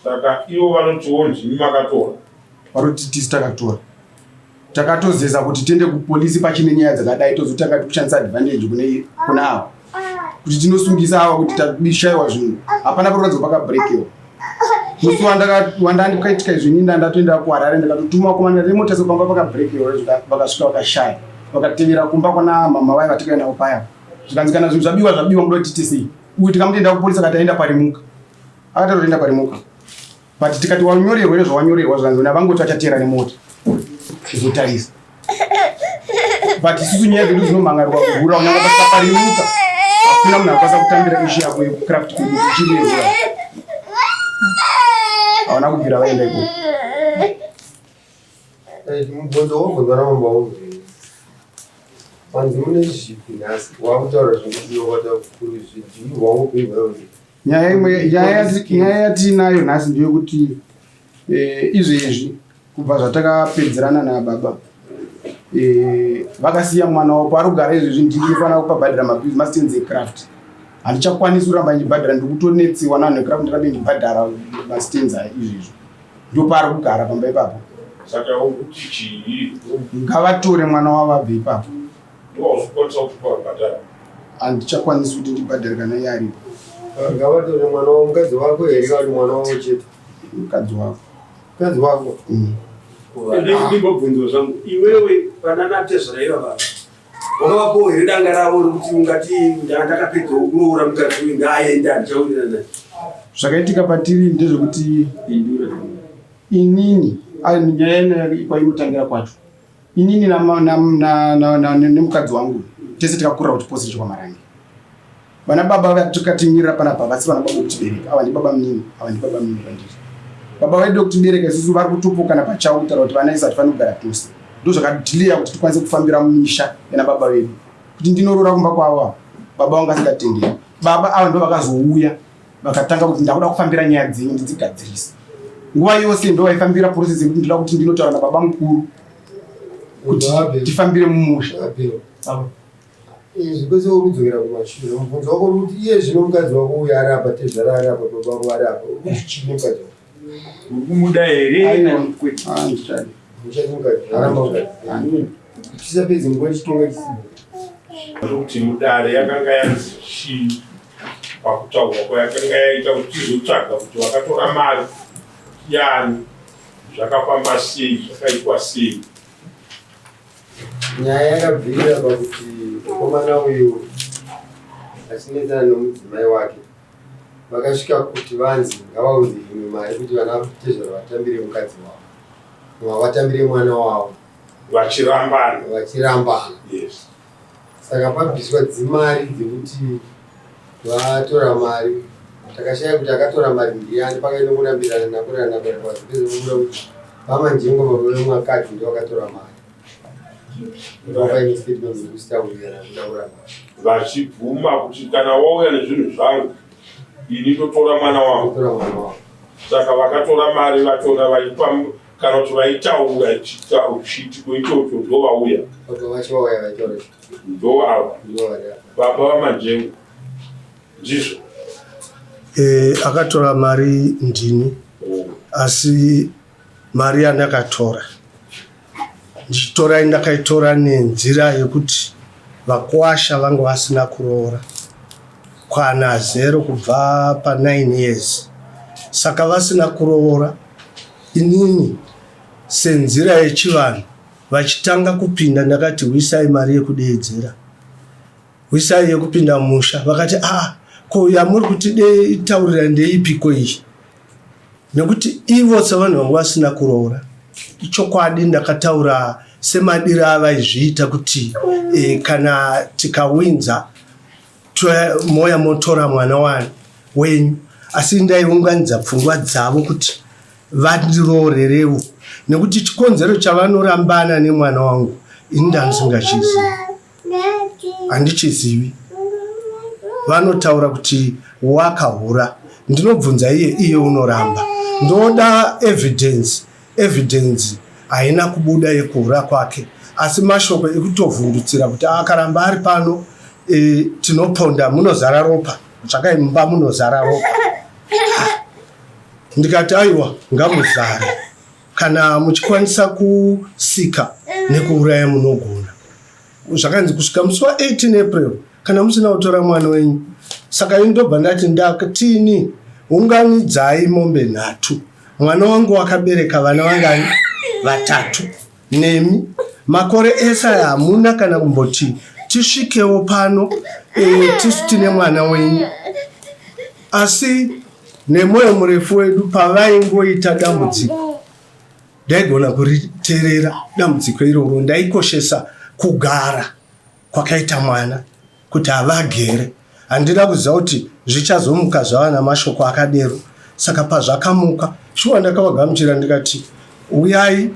Saka ivo vanotiwo ndimi makatora. Vanoti tisu takatora. Takatozeza kuti tiende kupolisi pachine nyaya dzakadai tozotanga kushandisa advantage kune kuna ava. Kuti tinosungisa ava kuti tabishaiwa zvinhu. Hapana pakuratidza pakabreakiwa. Musi wandakaitika izvi ini ndatoenda kuHarare ndakatotuma vakomana remota sopamba pakabreakiwa vakasvika vakashaya. Vakatevera kumba kwana mama vaya vatikaenda navo paya. Zvikanzi kana zvinhu zvabiwa zvabiwa muda kuti tiite sei? Uyu tikamuti enda kupolisi akati aenda parimuka. Akataura kuti enda parimuka. But tikati wanyorerwa here zvawanyorerwa zvikanzi navangoti vachateera nemota. Kuzotarisa. But isusu nyaya dzedu dzinomhangarirwa kuhura kunyangwe pasina parimuka. Hakuna munhu akwanisa kutambira ishu yako yekucraft kudu ichiri yehura. Havana kubvira vaenda ikoko. Mubvunzo wobvunzwa namambo waunzwei? Panzi mune zvipi nhasi wakutaura zvekuti wakataura zvidii waubhibha Nyaya imwe nyaya yatiinayo nhasi ndeyekuti eh, izvezvi kubva zvatakapedzerana nababa eh, vakasiya mwana wavo paari kugara izvezvi ndini ndinofanira kupabhadhara mabills mastands ecraft handichakwanisi kuramba ndichibhadhara ndiri kutonetsiwa navanhu vecraft ndirambe ndichibhadhara mastands aya izvezvi ndopaari kugara pamba ipapo. Saka ukuti chii? Ngavatore mwana wavo abve ipapo. Ndowauzokwanisa kupa bhadhara? Handichakwanisi kuti ndibhadhare kana iye aripo. Ngavatore mwana wavo, mukadzi wako here kana kuti mwana wavo chete? Mukadzi wako. Mukadzi wako? Mm. Ndimbobvunzwa zvangu iwewe panana tezvara ivava wakavapowo here danga ravo rekuti ungati ndakapedzawo kuroora mukadzi uyu ngaaende handichawirirana naye? Zvakaitika patiri ndezvekuti inini nyaya kwainotangira kwacho inini nemukadzi wangu tese tikakurira kuchiposi chekwamarange vana baba vakatimirira panapa vasi vana baba vekutibereka ava ndibaba munini ava ndibaba munini vandiri baba vedu vekutibereka isusu vari kutopokana pachavo kutaura kuti vana isu hatifaniri kugara tose ndozvakadhileya kuti tikwanise kufambira mumisha yana baba vedu kuti ndinoroora kumba kwavo ava baba vangu asingatenderi baba ava ndo vakazouya vakatanga kuti ndakuda kufambira nyaya dzenyu ndidzigadzirise nguva yose ndo vaifambira process yekuti ndoda kuti ndinotaura nababa mukuru kuti tifambire mumusha. Izvi kwese uri kudzokera kumashure. Mubvunzo wako uri kuti iye zvino mukadzi wako uyu ari apa, tezvara ari apa, baba vako vari apa. Uri kuti chii nemukadzi wako? Uri kumuda here? Aiwa, ah, handichadi. Muchadi mukadzi, aramba mukadzi. Tisapedze nguva tichitonga chisipo. Kuti mudare yakanga yanzi chii pakutaurwa kwayakanga yaita kuti tizotsvaga kuti vakatora mari yani zvakafamba sei zvakaitwa sei. Nyaya yakabvirira pakuti mukomana uyu achinetsana nomudzimai wake vakasvika kuti vanzi ngavaunze imwe mari kuti vana tezvara vatambire mukadzi wavo vatambire mwana wavo vachirambana vachirambana yes. Saka pabviswa dzimari dzekuti vatora mari takashaya kuti akatora mari ndiyani pakaenda kurambirana nakurana nakurana kuti VaManjengo baba vemwakadzi ndivo vakatora mari. Ndopaine statement yekusitaurirana kuda kuramba. Vachibvuma kuti kana wauya nezvinhu zvangu ini ndotora mwana wangu. Ndotora mwana wangu. Saka vakatora mari vachona vaipa kana kuti vaitaura chiitiko ichocho ndovauya. Baba vacho vauya vaitaura. Ndo ava. Ndivo vari apa. Baba vaManjengo. Ndizvo. Eh, akatora mari ndini asi mari yandakatora ndichitora ndakaitora nenzira yekuti vakwasha vanga vasina kuroora kwana zero kubva pa 9 years saka vasina kuroora inini senzira yechivanhu vachitanga kupinda ndakati huisai mari yekudeedzera Hwisai yekupinda mumusha vakati aa ko yamuri kutitaurira ndeipiko iyi nekuti ivo sevanhu vanga vasina kuroora ichokwadi ndakataura semadiro avaizviita kuti e, kana tikawinza moya motora mwana wani wenyu asi ndaiunganidza pfungwa dzavo kuti vandiroorerewo nekuti chikonzero chavanorambana nemwana wangu ini ndandisingachizivi handichizivi vanotaura kuti wakahura ndinobvunza iye iye unoramba ndoda evidence evidence haina kubuda yekuhura kwake asi mashoko ekutovhundutsira kuti akaramba ari pano e, tinoponda munozara ropa tsvakai mumba munozara ropa. Ndikati aiwa ngamuzare kana muchikwanisa kusika nekuuraya munogona. Zvakanzi kusvika musi wa 18 April kana musina kutora mwana wenyu. Saka ini ndobva ndati ndakatini unganidzai mombe nhatu. Mwana wangu wakabereka vana vangani? Vatatu. Nemi makore ese aya hamuna kana kumboti tisvikewo pano e, tisu tine mwana wenyu. Asi nemwoyo murefu wedu pavaingoita dambudziko ndaigona kuriterera dambudziko iroro ndaikoshesa kugara kwakaita mwana kuti havagere handina kuziva kuti zvichazomuka zvava namashoko akadero saka pazvakamuka shuwa ndakavagamuchira ndikati uyai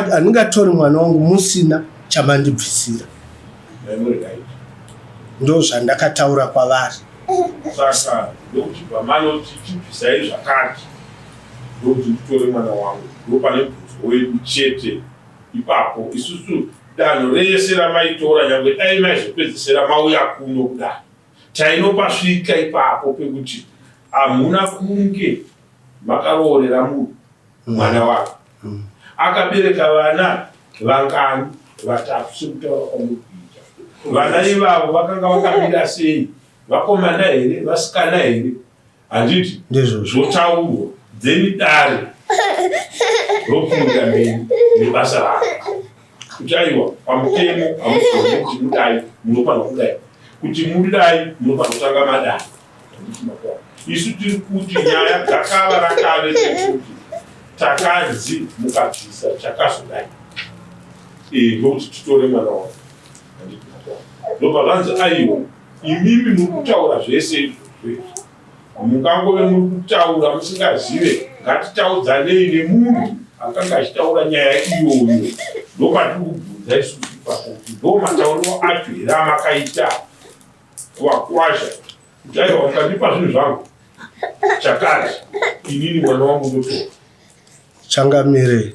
handingatori mwana wangu musina chamandibvisira ndozvandakataura kwavari saka ndokuchibva manoti chibvisai zvakati ndokuti nditore mwana wangu ndopane mubvunzo wedu chete ipapo isusu danho rese ramaitora nyangwe dai maizopedzesera mauya kuno kudai tainopasvika ipapo pekuti hamuna kunge makaroorera munhu mwana wake akabereka vana vangani vatatu sekutaura kwamuri kuita vana ivavo vakanga vakamira sei vakomana here vasikana here handiti ndizvo zvotaurwa then dare ropfuurira mberi nebasa raro kuti aiwa pamutemo hamugoni kuti mudai munofanira kudai kuti mudai munofanira kutanga madai isu tiri kuti nyaya dzakava rakave nekuti takanzi mukabvisa chakazodai eh, ndokuti titore mwana wavo ndobva zvanzi aiwa imimi muri kutaura zvese izvozvo mungangove muri kutaura musingazive ngatitaudzanei nemunhu akanga achitaura nyaya iyoyo ndopatiri kubvunza isusu ipapo kuti ndo matauriro acho here amakaita kuvakwasha kuti aiwa mukandipa zvinhu zvangu chakati inini mwana wangu ndotora Changamire,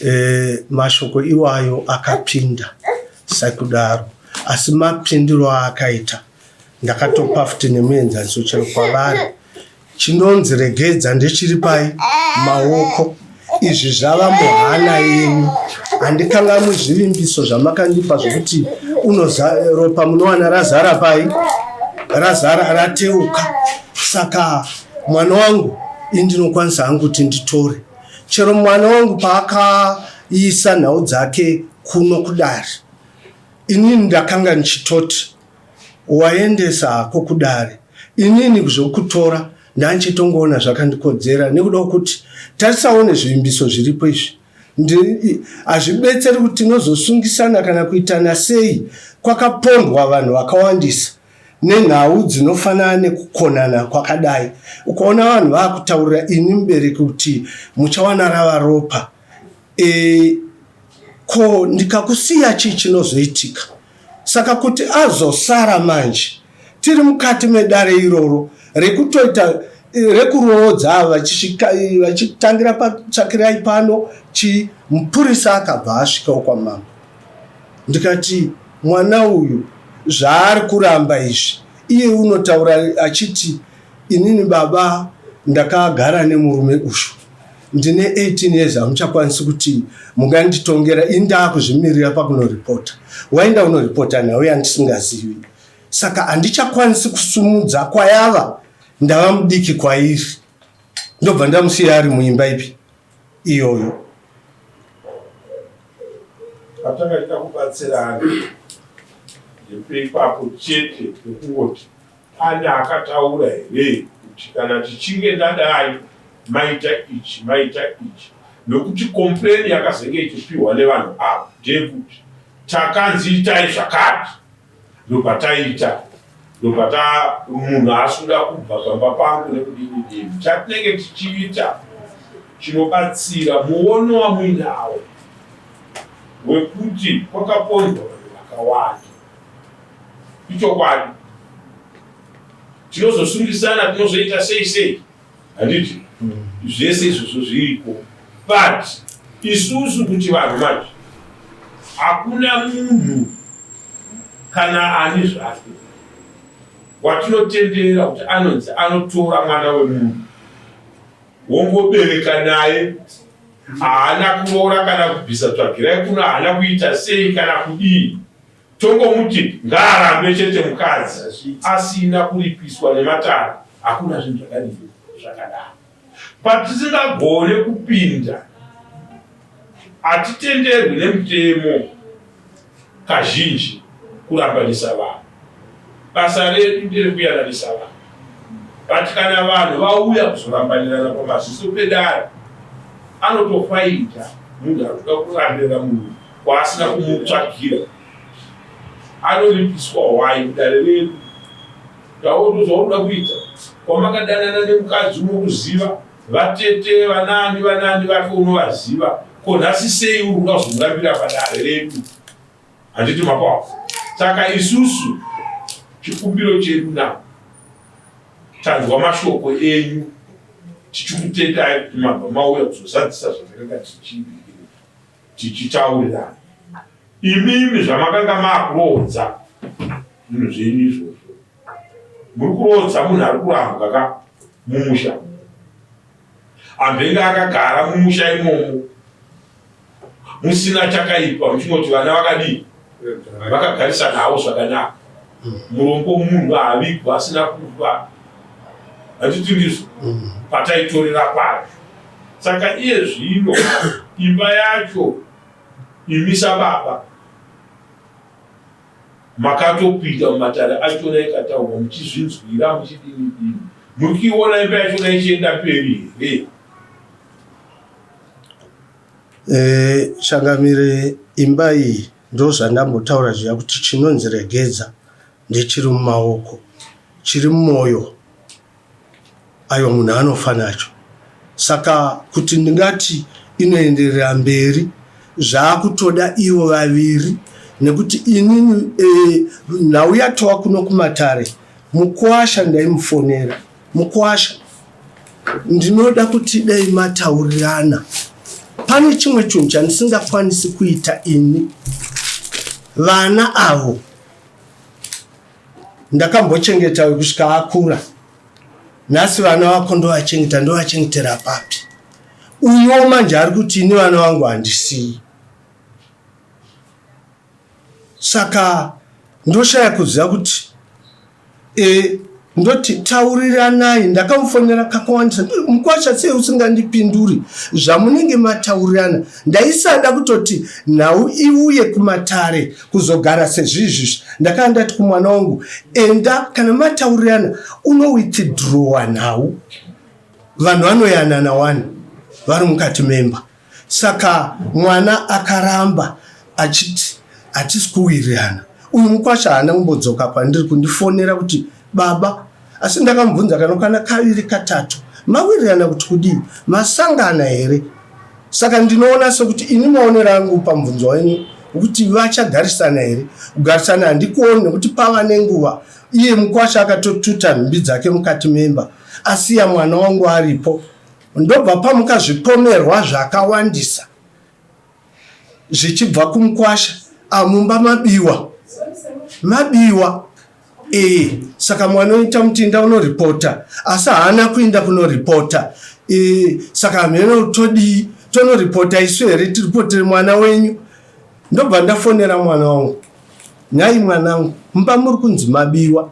e, mashoko iwayo akapinda sekudaro asi mapindiro aakaita ndakatopa futi nemuenzaniso chero kwavari chinonzi regedza ndechiri pai maoko izvi zvava muhana yenyu handikangamwi zvivimbiso zvamakandipa zvokuti unoza ropa munowana razara pai razara rateuka saka mwana wangu indinokwanisa hangu kuti nditore chero mwana wangu paakaisa nhau dzake kuno kudare inini ndakanga ndichitoti waendesa hako kudare inini zvokutora ndandichitongoona zvakandikodzera nekuda kwekuti tarisaone zvivimbiso zviripo izvi hazvibetseri kuti tinozosungisana kana kuitana sei kwakapondwa vanhu vakawandisa nenhau dzinofanana nekukonana kwakadai ukaona vanhu vaakutaurira ini mubereki kuti muchawana rava ropa e, ko ndikakusiya chii chinozoitika saka kuti azosara manje tiri mukati medare iroro rekutoita rekuroodza ava vachisvika vachitangira patsvakirai pano chi mupurisa akabva asvikawo kwamambo ndikati mwana uyu zvaari kuramba izvi iye unotaura achiti inini baba ndakagara nemurume uyu ndine 18 years hamuchakwanisi kuti munganditongera ini ndaakuzvimirira pakunoripota waenda unoripota nhau yandisingazivi saka handichakwanisi kusumudza kwayava ndava mudiki kwairi ndobva ndamusiya ari muimba ipi iyoyo patakaita kubatsirana ndepeipapo chete pekungoti pane akataura here kuti kana tichinge ndadai maita ichi maita ichi nokuti complain yakazenge ichipiwa nevanhu ava ndeyekuti takanzi itai zvakati ndobva taita ndobva ta munhu haasi kuda kubva pamba pangu nekudini dini chatinenge tichiita chinobatsira muono wamuinawo wekuti kwakapondwa vanhu vakawanda ichokwadi tinozosungisana tinozoita sei sei handiti zvese izvozvo zviriko but isusu kuti vanhu manje hakuna munhu kana ani zvake watinotendera kuti anonzi anotora mwana wemunhu. Wongobereka naye haana kuroora kana kubvisa tsvagirai kuno haana kuita sei kana kudii Tongomuti ngaarambe chete mukadzi asina kuripiswa nematare hakuna zvinhu zvakadii zvakadaro. Patisingagone kupinda hatitenderwi nemutemo kazhinji kurambanisa vanhu. Basa redu nderekuyananisa vanhu but kana vanhu vauya kuzorambanirana pamaziso pedare anotofaita munhu ari kuda kurambira munhu kwaasina kumutsvagira anoripiswa hwai mudare redu tauro zvaunoda kuita kwamakadanana nemukadzi unokuziva vatete vanani vanani vake unovaziva ko nhasi sei uri kuda kuzomurambira padare redu handiti mapawa saka isusu chikumbiro chedu na tanzwa mashoko enyu tichikutendai kuti mabva mauya kuzozadzisa zvatakanga tichii tichitaurirana imimi zvamakanga makuroodza zvinhu zvenyu izvozvo muri kuroodza munhu ari kurambwa ka mumusha ambenge akagara mumusha imomo musina chakaipa muchingoti vana vakadii vakagarisana havo zvakanaka murombo munhu haavigwa asina kufa handiti ndizvo pataitorera kwacho Saka iye zvino imba yacho imi sababa makatopinda mumatare achona ikataurwa muchizvinzwira muchidini dini muri kuiona imba yachona ichienda mberi here? Eh, changamire imba iyi ndozvandambotaura zviya kuti chinonzi regedza ndechiri mumaoko chiri mumwoyo Aiwa munhu anofa nacho saka kuti ndingati inoenderera mberi zvaakutoda ivo vaviri nekuti inini e, nhau yatova kuno kumatare mukwasha ndaimufonera mukwasha ndinoda kuti dai mataurirana pane chimwe chinhu chandisingakwanisi kuita ini vana avo Ndakambochengeta uyu kusvika akura. Nhasi vana vako ndovachengeta ndovachengetera papi? Uyuwo manje ari kuti ini vana vangu handisiyi. Saka ndoshaya kuziva kuti e, ndoti tauriranai ndakamufonera kakawandisa mukwasha sei usingandipinduri zvamunenge mataurirana ndaisada kutoti nhau iuye kumatare kuzogara sezvizvi ndakanga ndati kumwana wangu enda kana mataurirana unowithdrowa nhau vanhu vanoyanana wani vari mukati memba Saka mwana akaramba achiti hatisi kuwirirana. Uyu mukwasha haana kumbodzoka kwandiri kundifonera kuti baba, asi ndakamubvunza kanokwana kaviri katatu, mawirirana kuti kudii? Masangana here? Saka ndinoona sekuti ini maonero angu pamubvunzo wenyu wekuti vachagarisana here, kugarisana handikuoni nekuti pava nenguva iye mukwasha akatotuta nhumbi dzake mukati memba asiya mwana wangu aripo. Ndobva pamuka zvipomerwa zvakawandisa zvichibva kumukwasha ah, mumba mabiwa mabiwa ee saka mwana oita mutinda unoripota asi haana kuinda kunoripota ee saka hameno todii tonoripota isu here tiripotere mwana wenyu Ndobva ndafonera mwana wangu, nhai mwanangu, mumba muri kunzi mabiwa,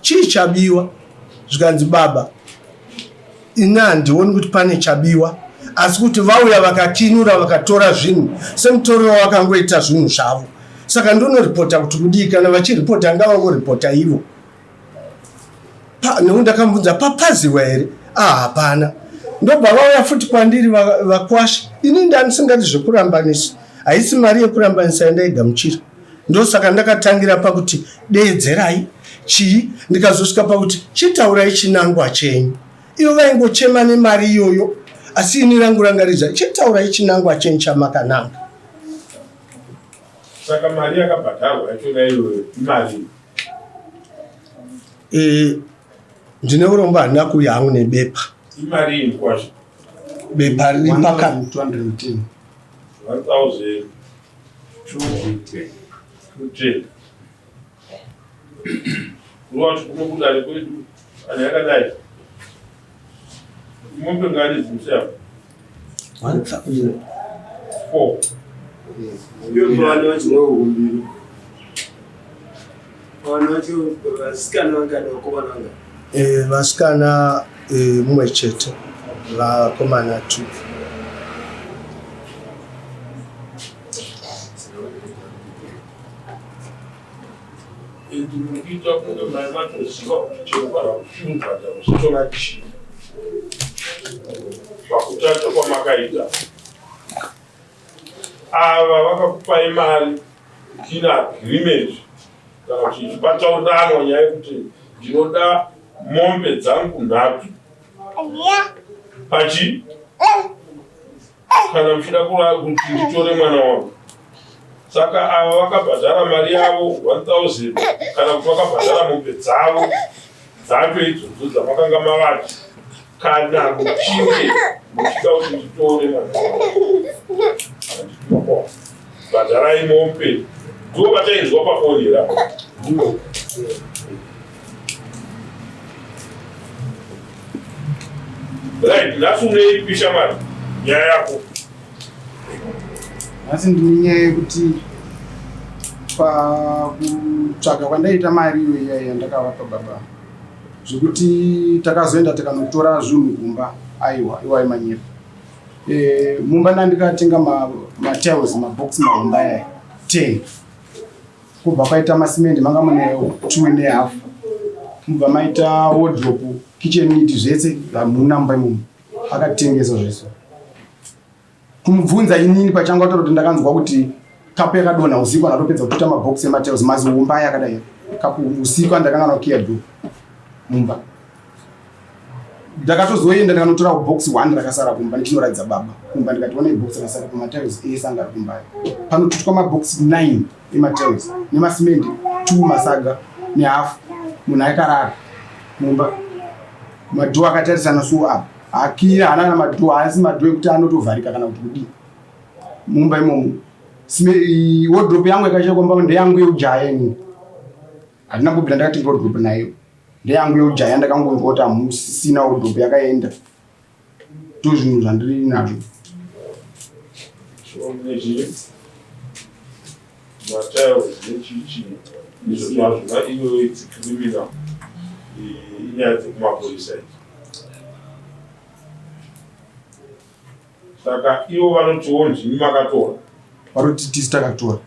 chii chabiwa? Zvikanzi baba, ini handioni kuti pane chabiwa, asi kuti vauya vakakinura vakatora zvinhu semutorero wakangoita zvinhu zvavo. Saka ndonoripota kuti kudii? Kana vachiripota ngavangoripota ivo. Nekuti ndakamubvunza papaziwa here? Ah, hapana. Ndobva vauya futi kwandiri vakwasha. Ini ndandisingadi zvekurambanisa, haisi mari yekurambanisa yandaigamuchira. Ndosaka ndakatangira pakuti deedzerai chii, ndikazosvika pakuti chitaurai chinangwa chenyu. Ivo vaingochema nemari iyoyo, asi ini rangu ranga riri chitaurai chinangwa chenyu chamakananga. Saka mari yakabhadharwa yachona iyoyo imari Eh, ndine urombo handina kuuya hangu nebepa. Imari iyi kwazvo. Bepa riri paka 210. 1210. Kurova kuti kuno kudare kwedu kana yakadai. Mombe ngani dzimusiyana? 1000. 4. Iyo vana vacho vana vacho vasikana vangani vakomana vangani? Eh, vasikana eh, mumwe chete vakomana two. And mukuita kunge mai vatoziva kuti chinofanira kuchiubhadharo chitora chii pakutata kwamakaita. Ava vakakupai mari tina agreement kana kuti ichipatauranwa nyaya yekuti ndinoda mombe dzangu nhatu pachi kana muchida kuti nditore mwana wangu. Saka ava vakabhadhara mari yavo 1000 kana kuti vakabhadhara mombe dzavo dzacho idzodzo dzamakanga mavati kana muchinge muchida kuti nditore mwana wangu bhadharai mombe. Ndivo vatainzwa pafoni here apa? Ndivo. Right, nhasi uneipi shamwari nyaya yako? Nhasi ndine nyaya yekuti pakutsvaga kwandaita mari iyo iya yandakavapa baba zvekuti takazoenda tikanotora zvinhu kumba, aiwa iwai manyepo. E, mumba ndandikatenga matiles mabox mahomba aya 10 kubva kwaita masimendi manga mune 2 and a half mubva maita wardrobe kitchen unit zvese hamuna mumba imomo akatengesa zvese. Kumubvunza inini pachangu ataura kuti ndakanzwa kuti kapu yakadonha usiku anatopedza kututa mabox ematiles mazihomba aya akadai kapu usiku andakanga nakiya do mumba. Ndakatozoenda ndikanotora box 1 rakasara kumba ndichinoratidza baba kumba ndikati onai box rakasara kumatiles ese anga ari kumba ayo. Panotutwa mabox 9 ematiles nemasimendi 2 masaga nehafu munhu aikarara mumba madhoo akatarisana so apa hakira haana kana madhoo haasi madhoo ekuti anotovharika kana kuti kudii mumba imomo. Wardrobe yangu yakashekwa mumba ndeyangu yeujaya inini handina kubvira ndakatenga wardrobe nayo ndeyangu yeujaya ndakangonzwa kuti hamusisina wardrobe yakaenda ndo zvinhu zvandiri nazvo. Matiles nechichi izvo zvazvona iyoyo it's criminal inyaya dzekumapurisa idzi. Saka ivo vanotiwo ndimi makatora. Vanoti tisu takatora.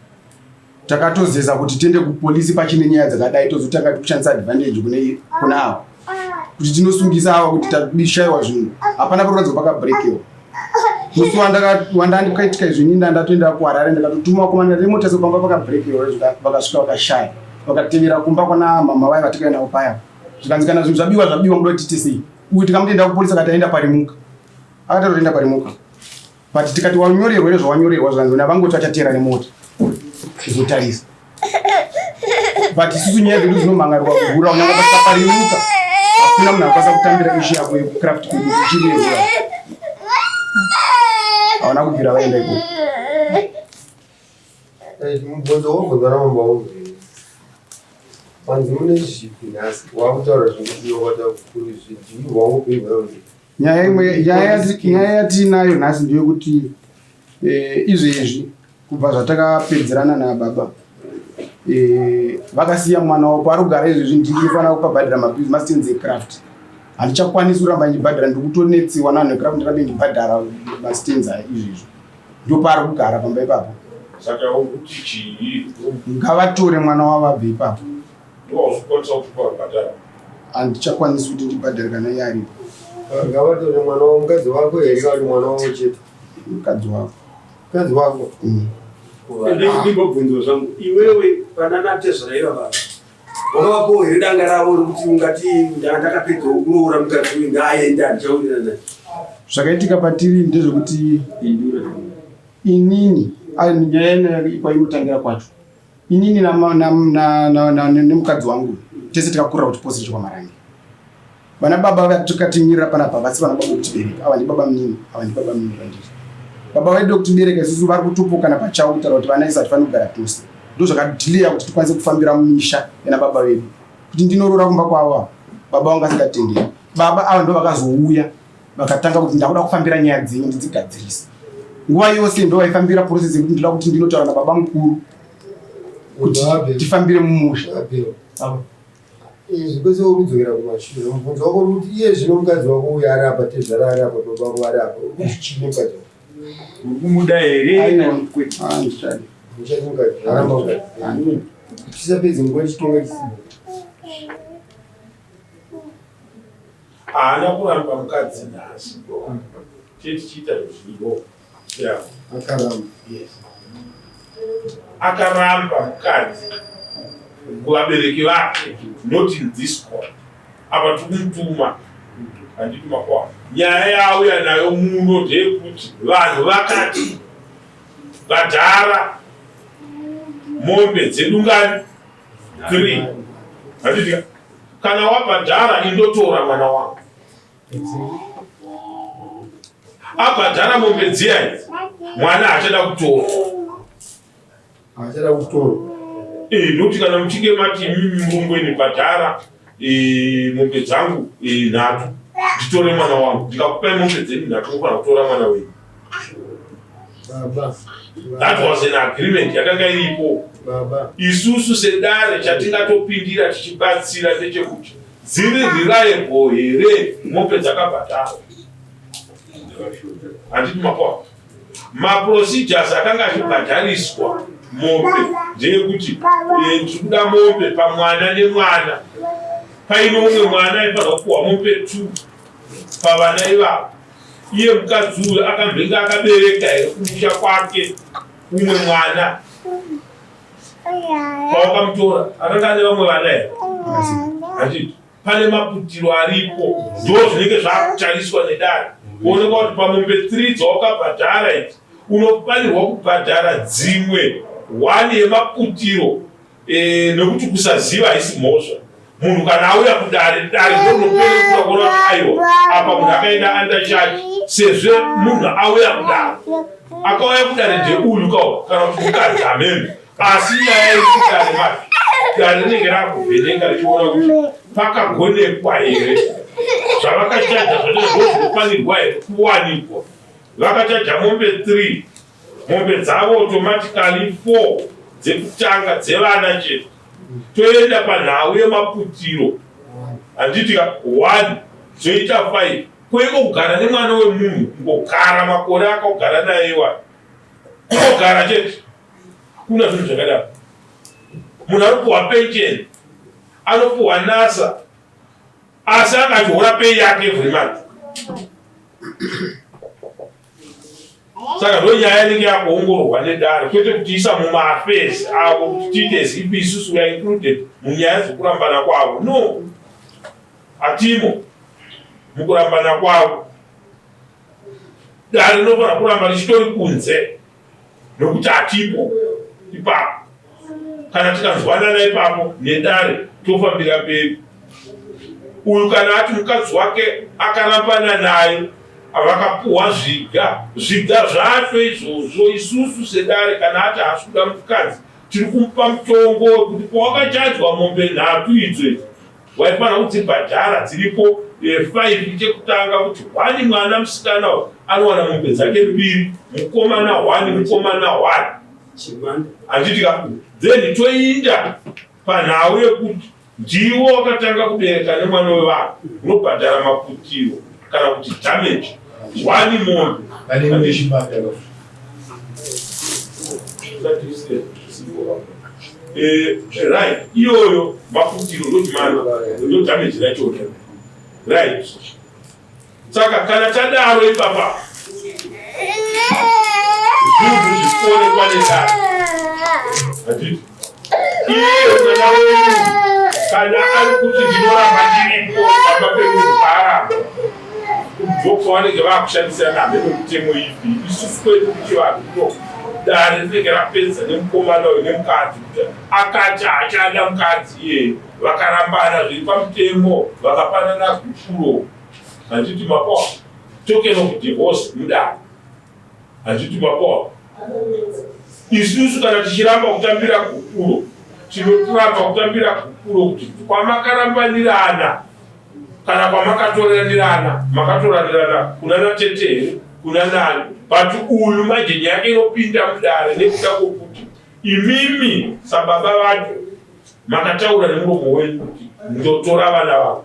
Takatozeza kuti tiende kupolisi pachine nyaya dzakadai tozotanga kushandisa advantage kune kuna ava kuti tinosungisa ava kuti tabishaiwa zvinhu. Hapana pakuratidza pakabrekewa. Musi wandakaitika izvi ini ndatoenda kuHarare ndakatotuma vakomana nemota pamba pakabrekewa vakasvika vakashaya vakatevera kumba kwana mama vaya vatikaenda navo paya zvikanzi kana zvinhu zvabiwa zvabiwa muda kuti tiite sei uyu tikamuti kupolisi akati aenda parimuka akati atoenda parimuka but tikati wanyorerwa here zvawanyorerwa zvikanzi navangoti vachateera nemota kuzotarisa but isusu nyaya dzedu dzinomhangarirwa kuhura unyange pasina parimuka hakuna munhu akwanisa kutambira ishu yako yekucraft kwedu ichiri yehura havana kubvira vaenda ikoko. Mubvunzo wobvunzwa namambo wangu panzi mune zvipi nhasi wakutaura zvekuti wata kuri zvidii wangopindura kuti Nyaya imwe nyaya yatiinayo nhasi ndeyekuti eh, izvezvi kubva zvatakapedzerana nababa eh, vakasiya mwana wavo paari kugara izvezvi ndinofanira kupabhadhara mabhizi mastands ecraft handichakwanisi kuramba ndichibhadhara ndikutonetsiwa navanhu vecraft ndirambe ndichibhadhara mastands aya izvezvi ndopaari kugara pamba ipapo. Saka ukuti chii? Ngavatore mwana wavo abve ipapo. Ndowauzokwanisa kuti wabhadhara? Handichakwanisi kuti ndibhadhare kana iye aripo. Ngavatore mwana wavo mukadzi wako here kana kuti mwana wavo chete? Mukadzi wako. Mukadzi wako? Ndimbobvunzwa zvangu iwewe panana tezvara ivava wakavapawo here danga ravo rekuti ungati ndakapedza kuroora mukadzi uyu ngaaende handichawirirana naye? Zvakaitika patiri ndezvekuti inini nyaya kwainotangira kwacho inini nemukadzi wangu tese tikakurira kuchiposi chekwamarange. Vana baba vatikatinmirira panapa vasi vana baba kutibereka ava ndibaba munini ava ndibaba munini vandiri baba vedu kutibereka isusu vari kutopokana pachavo kutaura kuti vana isu hatifaniri kugara tose. Ndozvakadhileya kuti tikwanise kufambira mumisha yana baba vedu kuti ndinoroora kumba kwavo ava baba vangu asingatenderi. Baba ava ndo vakazouya Vakatanga kuti ndakuda kufambira nyaya dzenyu ndidzigadzirise. Nguva yose ndo vaifambira process yekuti ndinoda kuti ndinotaura nababa mukuru kuti tifambire mumusha. Izvi kwese uri kudzokera kumashure. Mubvunzo wako uri kuti iye zvino mukadzi wako uyu ari apa, tezvara ari apa, baba vako vari apa. Uri kuti chii nemukadzi wako? Uri kumuda here? Handichadi. Handichadi mukadzi. Aramba mukadzi. Tisapedze nguva tichitonga chisipo. Haana kuramba mukadzi nhasi. Chete chiita zvido. Yeah. Akaramba. Yes. Akaramba mukadzi kuvabereki vake not in this court. Apa tikumutuma handiti makwa. Nyaya yaauya nayo muno ndeyekuti vanhu vakati bhadhara mombe dzedu ngani 3 handiti kana wabhadhara indotora mwana wangu abhadhara mombe dziya idzi mwana haachada kutora haachada kutora eh, nokuti kana muchinge mati imimi murungu ini bhadhara eh, mombe dzangu eh, nhatu nditore mwana wangu ndikakupai mombe dzenyu nhatu mufanira kutora mwana wenyu Baba. That was an agreement yakanga iripo. Baba. Isusu sedare chatingatopindira tichibatsira ndechekuti dziri reliable here mombe dzakabhadharwa. Handiti makwa. Maprocedures akanga achibhadhariswa mombe ndeyekuti eh, ndiri kuda mombe pamwana nemwana. Paine umwe mwana aifanirwa kupuhwa mombe 2 pavana ivavo. Iye mukadzi uyu akambenge akabereka here kumusha kwake umwe mwana pawakamutora akanga ane vamwe vana here? Handiti pane maputiro aripo, ndo zvinenge zvakutariswa nedare kuonekwa kuti pamombe 3 dzawakabhadhara idzi unofanirwa kubhadhara dzimwe 1 yemaputiro E, nekuti kusaziva haisi mhosva. Munhu kana auya kudare, dare ndorinoperekura kuona kuti aiwa apa munhu akaenda under charge sezvo munhu auya kudare. Akauya kudare ndeuyu kawo kana kuti mukadzi hameno. Asi nyaya iri kudare manje, dare rinenge rakuvheneka richiona kuti pakagonekwa here zvavakachaja zvacho ndozvinofanirwa here kuwanikwa. Vakachaja mombe 3 Mombe dzavo automatically 4 dzekutanga dzevana chete. Toenda panhau yemaputiro handiti ka 1 dzoita 5 koiko kugara nemwana wemunhu kungogara makore akagara naye iwayo kungogara chete kuna zvinhu zvakadaro munhu anopuhwa pension anopuhwa nasa asi akachihora pay yake every month Saka ndonyaya inenge yakuongororwa nedare kwete kutiisa mumaaffairs avo kuti tiite as if isusu we are included munyaya dzekurambana kwavo. No, hatimo mukurambana kwavo. Dare rinofanira kuramba richitori kunze nokuti hatipo ipapo. Kana tikanzwanana ipapo nedare tofambira mberi. Uyu kana ati mukadzi wake akarambana naye vakapuhwa zviga zviga zvacho izvozvo isusu sedare kana ati haasi kuda mukadzi tiri kumupa mutongo wekuti pawakachajwa mombe nhatu idzo idzi waifanira kudzibhadhara dziripo 5 eh, chekutanga kuti hwani mwana musikana uyu anowana mombe dzake mbiri mukomana hwani mukomana hwani handiti ka then toinda panhau yekuti ndiwo wakatanga kubereka nemwana wevanhu unobhadhara maputiro kana kuti damage one mombe eh, right iyoyo maputiro ndochimana ndo damage rachona right Saka kana tadaro ipapa zvinhu zvikuonekwa nedare handiti iye mwana wenyu kana ari kuti ndinoramba ndiripo pamba pemunhu paaramba ndopavanenge vakushandisira nambe nemutemo ipi isusu kwedu kuchivanhu kuno dare rinenge rapedza nemukomana uyu nemukadzi kuti akati haachada mukadzi iyeye vakarambana zviri pamutemo vakapanana gupuro Handiti mapoa token of divorce mudare. Handiti mapoa. Isusu kana tichiramba kutambira gupuro tinotoramba kutambira gupuro kuti kwamakarambanirana Kana kwamakatoranirana, makatoranirana kuna natete here, kuna nani? But uyu manje nyaya yake inopinda mudare nekuda kwokuti imimi sababa vacho makataura nemuromo wenyu kuti ndotora vana vavo.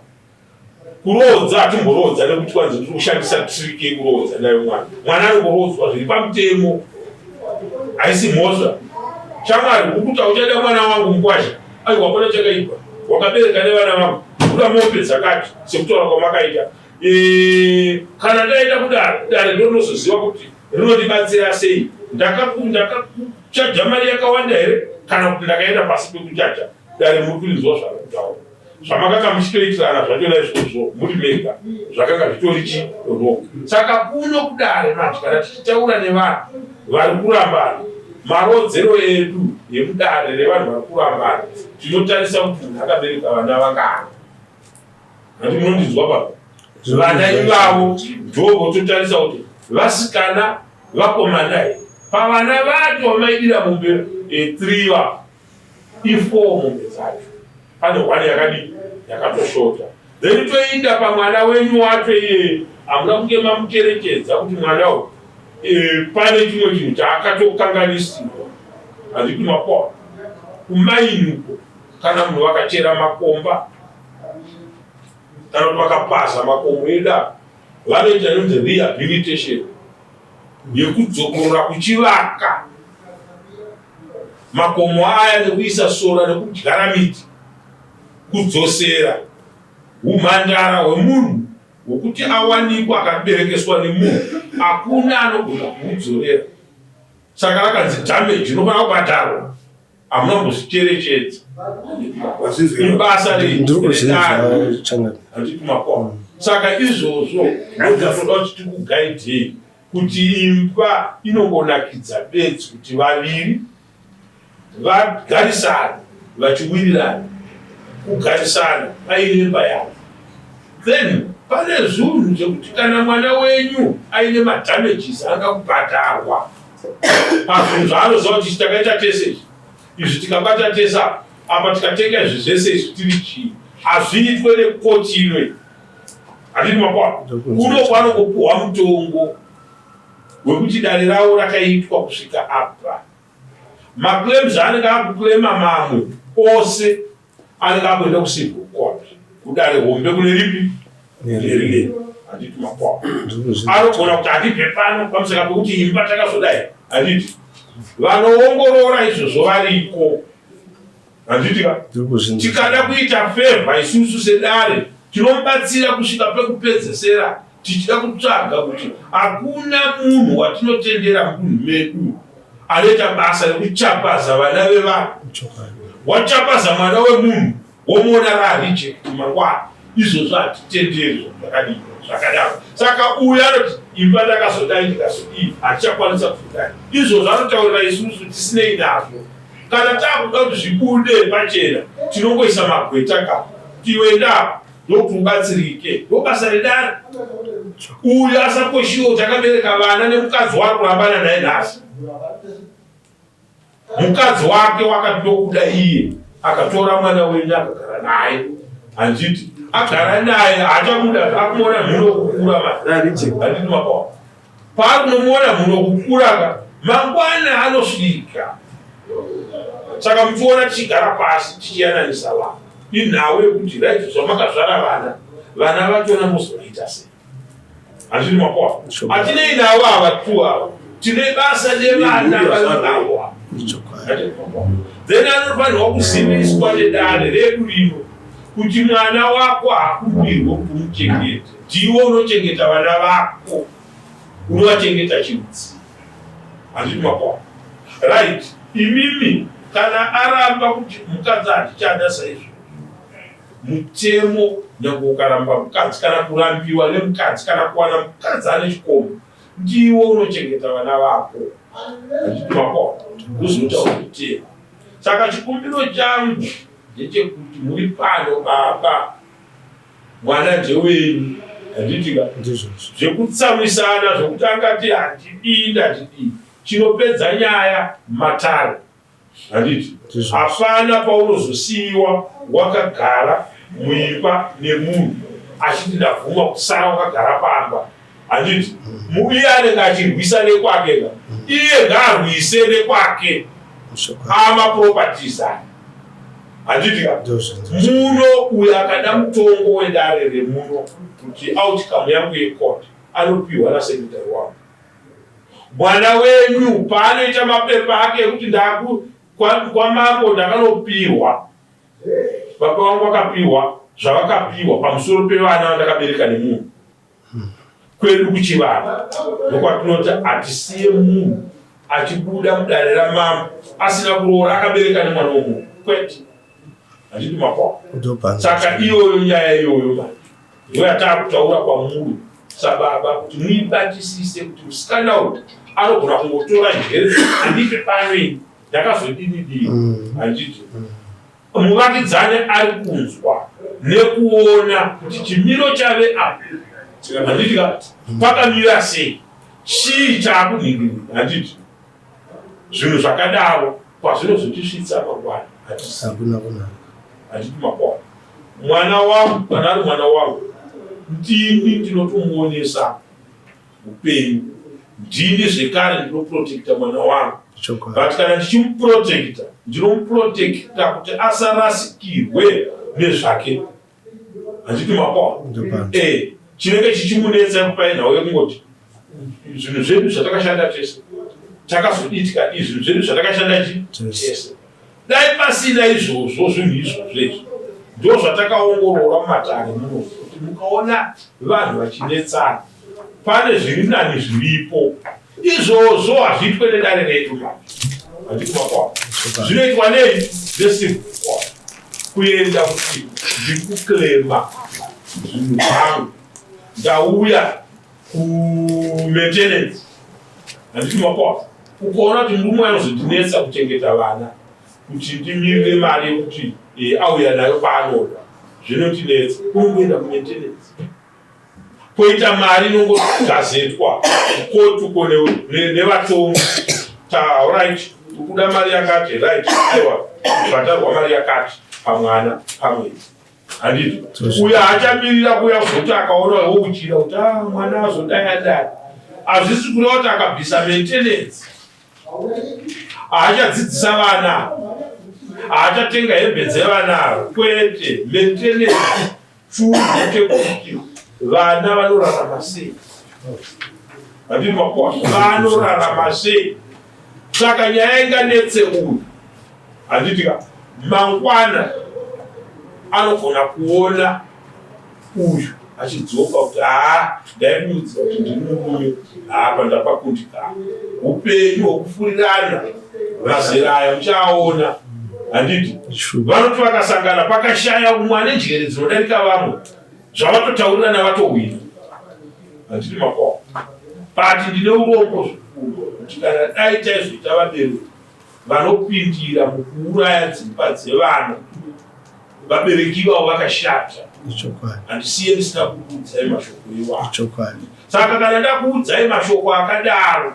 Kuroodza hatimboroodza nekuti kwanzi tiri kushandisa trick yekuroodza nayo mwana. Mwana anongoroodzwa zviri pamutemo, haisi mhosva. Shamwari, ukuti hauchada mwana wangu mukwasha? Aiwa, hapana chakaipa, wakabereka nevana vangu, kuda mombe dzakati sekutaura kwamakaita. E, kana ndaenda kudare, dare ndinozoziva kuti rinondibatsira sei. Ndakakuchaja mari yakawanda here kana kuti ndakaenda pasi pekuchaja? Dare muri kurinzwa zvari kutaura. Zvamakanga muchitoitirana zvachona izvozvo muri mega zvakanga zvitori chi wrong. Saka kuno kudare manje kana tichitaura nevanhu vari kurambana, marodzero edu emudare revanhu vari kurambana tinotarisa kuti munhu akabereka vana vangani. Handi munondinzwa pano? Vana ivavo ndo vototarisa kuti vasikana vakomana here. Pavana vacho vamaidira mombe 3 va i4 mombe dzacho pane one yakadii yakatoshota, then toinda pamwana wenyu wacho iyeye. Hamuna kunge mamucherechedza kuti mwana uyu pane chimwe chinhu chaakatokanganisirwa. Handiti mapoa kumainuko kana munhu vakachera makomba kana kuti vakapaza makomo edu apa, vanoita inonzi rehabilitation yekudzokorora kuchivaka makomo aya nekuisa sora nekudyara miti, kudzosera umhandara hwemunhu hwekuti awanikwa akaberekeswa nemunhu, hakuna anogona kumudzorera. Saka rakanzi damage inofanira kubhadharwa. Hamuna kumbozvicherechedza. Ibasa rehanditi makona. Saka izvozvo ndozvatoda kuti tikugaidhei kuti imba inongonakidza bedzi kuti vaviri vagarisane vachiwirirana, kugarisana paine imba yavo. Then pane zvinhu zvekuti kana mwana wenyu aine madamages anga kubhadharwa pazvinhu zvaanoziva kuti takaita tese izvi, izvi tikabata tese apa, apa tikatenga izvi zvese izvi tiri chii, hazviitwe nekoti inoyi. Handiti makwana kuno kwanongopuhwa mutongo wekuti dare ravo rakaitwa kusvika apa. Maclaims aanenge akuclaima mamwe ose anenge akuenda kucivil court, kudare hombe kune ripi nerinei. Handiti makwana anogona kuti handibve pano pamusaka pekuti imba takazodai. Handiti vanoongorora izvozvo variko? Handiti ka tikada kuita fevha isusu sedare tinomubatsira kusvika pekupedzesera, tichida kutsvaga kuti hakuna munhu watinotendera mudunhu medu anoita basa rekuchapaza vana vevanhu. Wachapaza mwana wemunhu womuona rareject mangwana, izvozvo hatitenderi zvakadii zvakadaro. Saka uyu anoti imba ndakazodai ndikazodii, hatichakwanisa kuzodai, izvozvo anotaurira isusu tisinei nazvo. Kana takuda kuti zvibude pachena tinongoisa magweta ka tiwenda ndokuti ubatsirike, ndobasa redare. Uyu asakoshiwo kuti akabereka vana nemukadzi waari kurambana naye nhasi. Mukadzi wake wakati ndokuda iye, akatora mwana wenyu akagara naye. Handiti agara naye haachamuda, akumuona mhuno kukura mani. Handiti mapawa paari kunomuona mhuno kukura ka mangwana anosvika. Saka muchiona tichigara pasi tichiyananisa vanhu, inhau yekuti right, zvamakazvara vana, vana vachona mozovaita sei? Hazviri mapoa, hatinei navo ava tu ava, tine basa nevana vari avo. Then anofanirwa kuziviswa nedare redu rino kuti mwana wako haakumbirwe kuti umuchengete, ndiwe unochengeta vana vako, unovachengeta chirudzi. Handiti mapoa? Right, imimi kana aramba kuti mukadzi handichada saizvozvo, mutemo nyange ukaramba mukadzi kana kurambiwa nemukadzi kana kuwana mukadzi ane chikomba, ndiwe unochengeta vana vako. Handiti mapoa? Kuzotaura mutemo. Saka chikumbiro changu ndechekuti muri pano baba, mwana ndewenyu. Handiti ka zvekutsamwisana zvokuti angati handidii ndandidii, chinopedza nyaya matare. Handiti hapana paunozosiyiwa wakagara muimba nemunhu. achiti ndabvuma kusara wakagara pamba handiti iye anenge achirwisa nekwake ka iye ngaarwise nekwake amaproperties aya handiti ka muno uyo akada mutongo wedare remuno kuti outcome yangu yecourt anopiwa nasekretary wangu mwana wenyu paanoita mapepa ake ekuti ndaku kwamambo ndakanopiwa baba vangu vakapiwa zvavakapiwa pamusoro pevana vandakabereka nemunhu kwedu kuchivanhu ndokwatinoti hatisiye munhu achibuda mudare ramambo asina kuroora akabereka nemwana womunhu kwete handiti makwa saka iyoyo nyaya iyoyo manje ndoyatakutaura kwamuri sababa kuti muibatisise kuti musikana uyu anogona kungotora njere handipe pano ini ndakazodini dini mm. handiti mm. Muvakidzani ari kunzwa nekuona kuti chimiro chave apa handiti ka pakamira sei chii chaakunhingirira handiti zvinhu zvakadaro kwazvinozotisvitsa mangwana handiti makwana mwana wangu kana ari mwana wangu ndini ndinotomuonesa upenyu ndini zvekare ndinoprotecta mwana wangu but kana ndichimuprotecta ndinomuprotecta kuti asarasikirwe nezvake handiti makwa eh, chinenge chichimunetsa kupai nhau yekungoti zvinhu zvedu zvatakashanda tese takazodii tikadii zvinhu zvedu zvatakashanda chi tese Dai pasina izvozvo zvinhu izvozvo izvi ndozvatakaongorora mumatare muno kuti mukaona vanhu vachinetsana pane zviri nani zviripo izvozvo hazviitwe nedare redu manje handiti makwa zvinoitwa nei necivil court kuenda kuti ndiri kuclaima zvinhu zvangu ndauya kumaintenance handiti makwa ukaona kuti murume anozondinetsa kuchengeta vana kuti ndimirire mari yekuti eh, auya nayo paanoda zvinotinetsa unongoenda kumaintenance poita mari inongogazetwa kotuko nevatongi ta right ukuda mari yakati right aiwa bhatarwa mari yakati pamwana pamwedzi handiti uyo haachamirira kuuya kuzoti akaona wouchira kuti ah, mwana azodai adai hazvisi kureva kuti akabvisa maintenance haachadzidzisa vana haachatenga hembe dzevana kwete maintenance chunhu chekuti vana vanorarama sei handiti makuwa vanorarama sei saka nyaya inganetse uyu handiti ka mangwana anogona kuona uyu achidzoka kuti haa ndaimuudza kuti ndiri murume apa ndapakundikana upenyu hwokufurirana mazera aya muchaaona handiti vanoti vakasangana pakashaya umwe ane njere dzinodarika vamwe zvavatotaurirana vatohwina handiti makoa but ndine urombo zvikuru kuti kana dai taizoita vabereki vanopindira mukuuraya dzimba dzevana vabereki ivavo vakashata handisiye ndisina kukuudzai mashoko iwayo saka kana ndakuudzai mashoko akadaro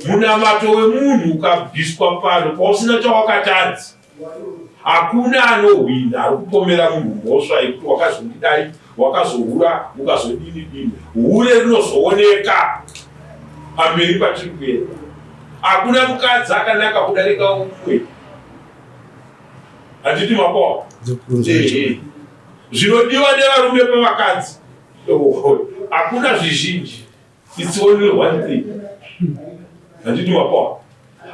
munamato wemunhu ukabviswa pano pausina chawakatadza Hakuna anohwina ari kupomera munhu mhosva yekuti wakazondidai, wakazohura, ukazodini dini. Hure rinozooneka pamberi patiri kuenda. Hakuna mukadzi akanaka kudarika umwe. Handiti makoa? Zvinodiwa nevarume pavakadzi hakuna zvizhinji. It's only one thing. Handiti mapoa.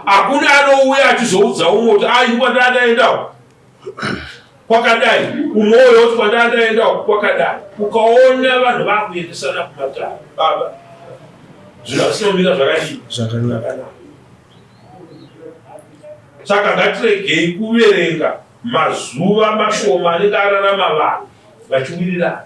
Hakuna anouya achizoudza umwe kuti ah ini kwandandaendawo kwakadai umwe uyo oti kwandandaendawo kwakadai. Ukaona vanhu vakuendesana kumatare baba zvinhu hazvinomira zvakadii zvakanaka. Saka ngatiregei kuverenga mazuva mashoma anenge ararama vanhu vachiwirirana.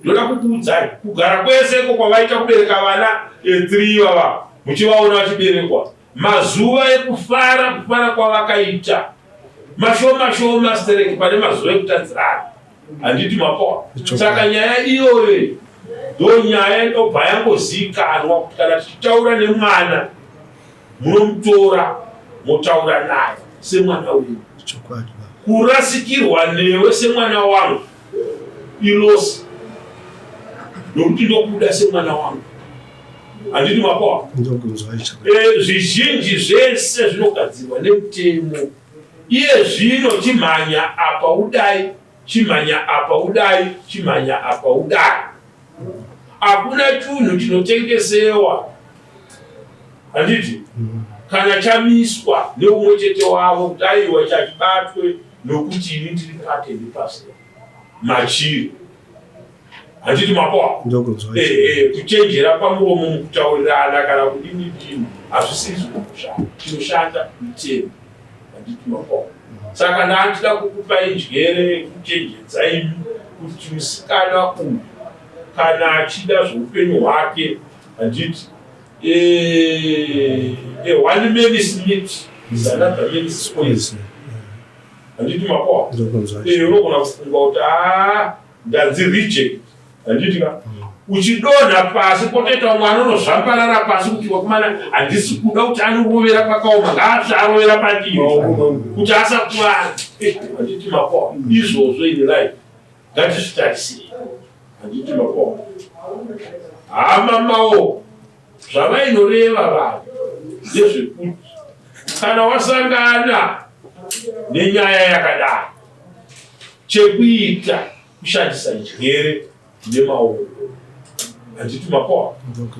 Ndoda kukuudzai kugara kwese iko kwavaita kubereka vana 3 eh, ivava muchivaona vachiberekwa mazuva ekufara kufara kwavakaita mashoma shoma stereki pane mazuva ekutadzirana handiti mapoa saka nyaya iyoyo ndo nyaya inobva yangoziikanwa kuti kana tichitaura nemwana munomutora motaura naye semwana wenyu kurasikirwa newe semwana wangu. Ilosi nokuti ndokuda semwana wangu. Handiti makoa? Eh, zvizhinji zvese zvinogadzirwa nemutemo. Iye zvino chimhanya apa udai, chimhanya apa udai, chimhanya apa udai. Hakuna chunhu chinotengesewa handiti kana chamiswa neumwe chete wavo kuti aiwa chachibatwe nokuti ini ndiri pate ndipasi machiri handiti makoa eh, eh, kuchenjera pamuromo mukutaurirana kana kudini dini hazvisiri zvinokushanda chinoshanda mutemo handiti makoa saka ndandida kukupai njere yekuchenjedza imi kuti musikana uyu kana achida zveupenyu hwake handiti eh, eh, one man's meat is another man's poison handiti makoa eh, unogona kufunga kuti ah, ndanzi reject handiti ka mm. uchidonha pasi potoita umwe anonozvambarara pasi kuti wakumana handisi kuda kuti anorovera pakaoma ngaasve arovera pandiri kuti asakuvara handiti makoa mm. izvozvo in life Ngatizvitarisei. Handiti makoma. Hama maoko zvavainoreva vanhu ndezvekuti kana wasangana nenyaya yakadai chekuita kushandisa njere nemaoko. Handiti makoa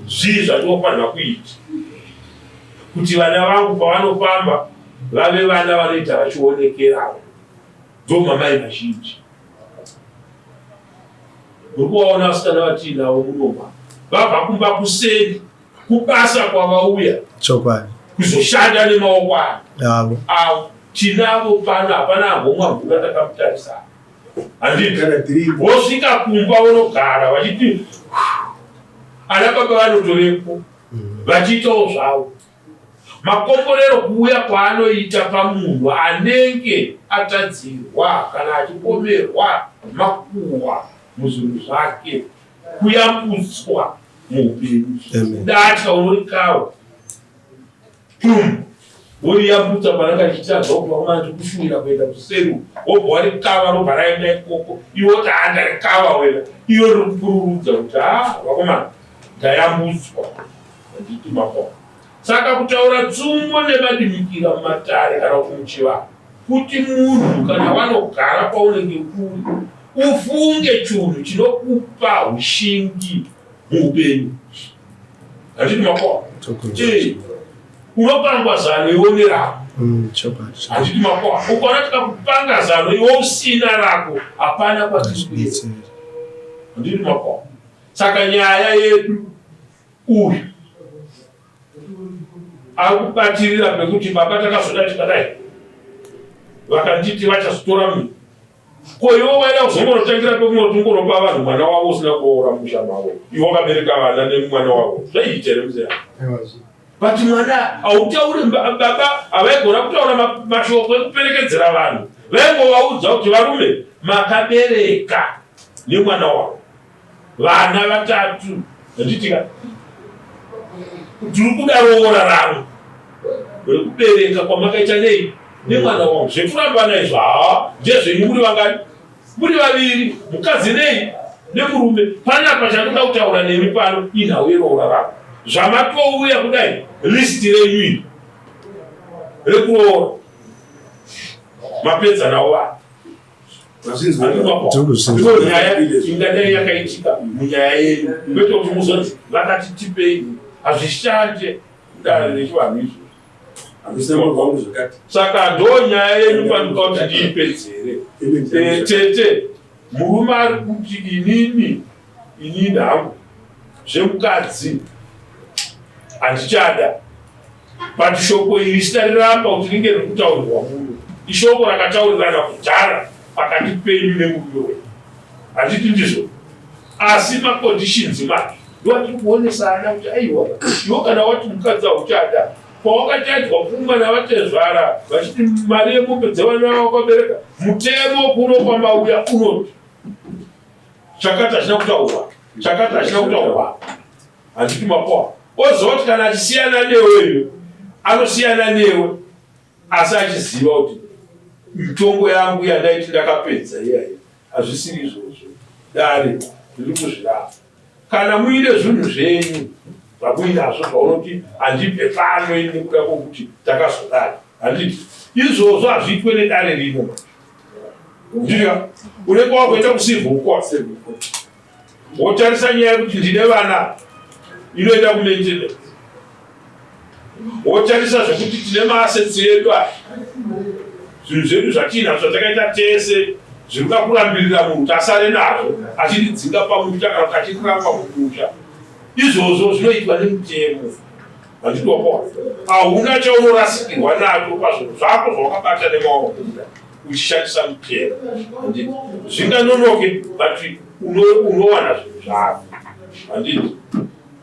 zvii zvandinofanira kuita kuti vana vangu pavanofamba vave vana vanoita vachionekerawo ndomamai vazhinji Muri kuvaona vasikana vatiinavo munoma vabva kumba kuseni kubasa kwavauya chokwadi kuzoshanda nemaoko avo avo tinavo pano hapana ambomwa mvura takamutarisa handiti vosvika kumba vonogara vachiti ana baba vanotovepo mm. vachiitawo zvavo Makomborero kuuya kwaanoita pamunhu anenge atadzirwa kana achipomerwa makuhwa muzvinhu zvake, kuyambutswa muupenyu. Datya unorikawa pum woriyambutsa pananga richitadza kubva kumana tikushuwira kuenda kuseri wobva warikava robva raenda ikoko iwe woti haa ndarikava wena iyo riri kupururudza kuti haa vakomana ndayambutswa Handiti makona. Saka kutaura tsumo nemadimikira mumatare kana kuti muchivanhu kuti munhu kana wanogara paunenge uri ufunge chunhu chinokupa ushingi muupenyu. Handiti makona. Eh, unopangwa zano iwe une rako. Mm, Handiti makona. Ukaona tikakupanga zano iwe usina rako hapana kwatiri kuenda. Handiti makona. Saka nyaya yedu uyu ari kubatirira pekuti baba takazoda tikadai vakanditi vachazotora munhu ko iwe waida kuzongonotangira pekunoti ungoropa vanhu mwana wavo usina kuroora musha mavo iwe wakabereka vana nemwana wavo zvaiita here muzera but mwana hautauri baba havaigona kutaura mashoko ekuperekedzera vanhu vaingovaudza kuti varume makabereka nemwana wavo vana vatatu handitika tiri kuda roora rangu rekubereka kwamakaita nei nemwana wangu zvekurambana izvo haa ndezvenyu muri vangani muri vaviri mukadzi nei nemurume panapa chandinoda kutaura nemi pano inhau yeroora rako zvamatouya kudai list renyu iri rekuroora mapedza nawo vanhu Nyaya ingadai yakaitika munyaya yenyu kwete kuti muzonzi vakati tipei hazvishande kudare rechivanhu izvo saka ndo nyaya yenyu panoda kuti ndiipedzere eh, tete murume ari kuti inini inini hangu zvemukadzi handichada But shoko iri sitariramba kuti ringe riri kutaurirwa muno. Ishoko rakataurirana kudhara pakati penyu nemurume wenyu. Handiti ndizvo? Asi maconditions manje ndoatiri kuonesana kuti aiwa iwe kana wati mukadzi hauchada pawakachajwa pfuma navatezvara vachiti mari yemombe dzevana vakabereka mutemo kuno kwamauya unoti chakati hachina kutaurwa chakati hachina kutaurwa Handiti mapoa. Oziva kuti kana achisiyana newe iwe anosiyana newe asi achiziva kuti mitongo yangu yandaiti ndakapedza iyayi hazvisiri izvozvo. Dare riri kuzvirapa. Kana muine zvinhu zvenyu zvamuinazvo zvaunoti handibve pano ini nekuda kwokuti takazodai, handiti izvozvo hazviitwe nedare rino. Ndika unenge wakuenda kucivil court wotarisa nyaya yekuti ndine vana inoenda kumaintenance wotarisa zvekuti tine maassets edu aya zvinhu zvedu zvatiinazvo zvatakaita tese zviri kuda kurambirira munhu kuti asare nazvo achitidzinga pamusha kana kuti achitiramba mumusha izvozvo zvinoitwa nemutemo handidokwa hauna chaunorasikirwa nacho pazvinhu zvako zvawakabata nemaoko kuda uchishandisa mutemo handiti zvinganonoke but unowana zvinhu zvako handiti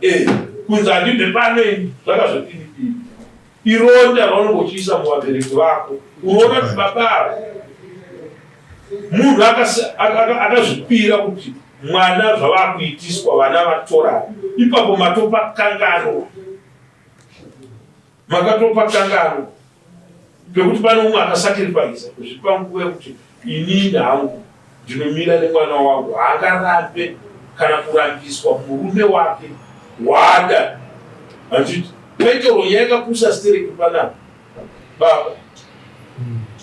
Eh, kunzi handibve pano ini zvakazodini dini ironda raunenge uchiisa muvabereki vako unoona kuti baba ava munhu akazvipira kuti mwana zvavakuitiswa vana vatorana ipapo matopa kanganwa Makatopa kanganwa pekuti pane umwe akasacrifice kuzvipa nguva yekuti inini hangu ndinomira nemwana wangu haangarambe kana kurambiswa murume wake waada handiti paitaurwa nyaya yakapusa stereki panapa baba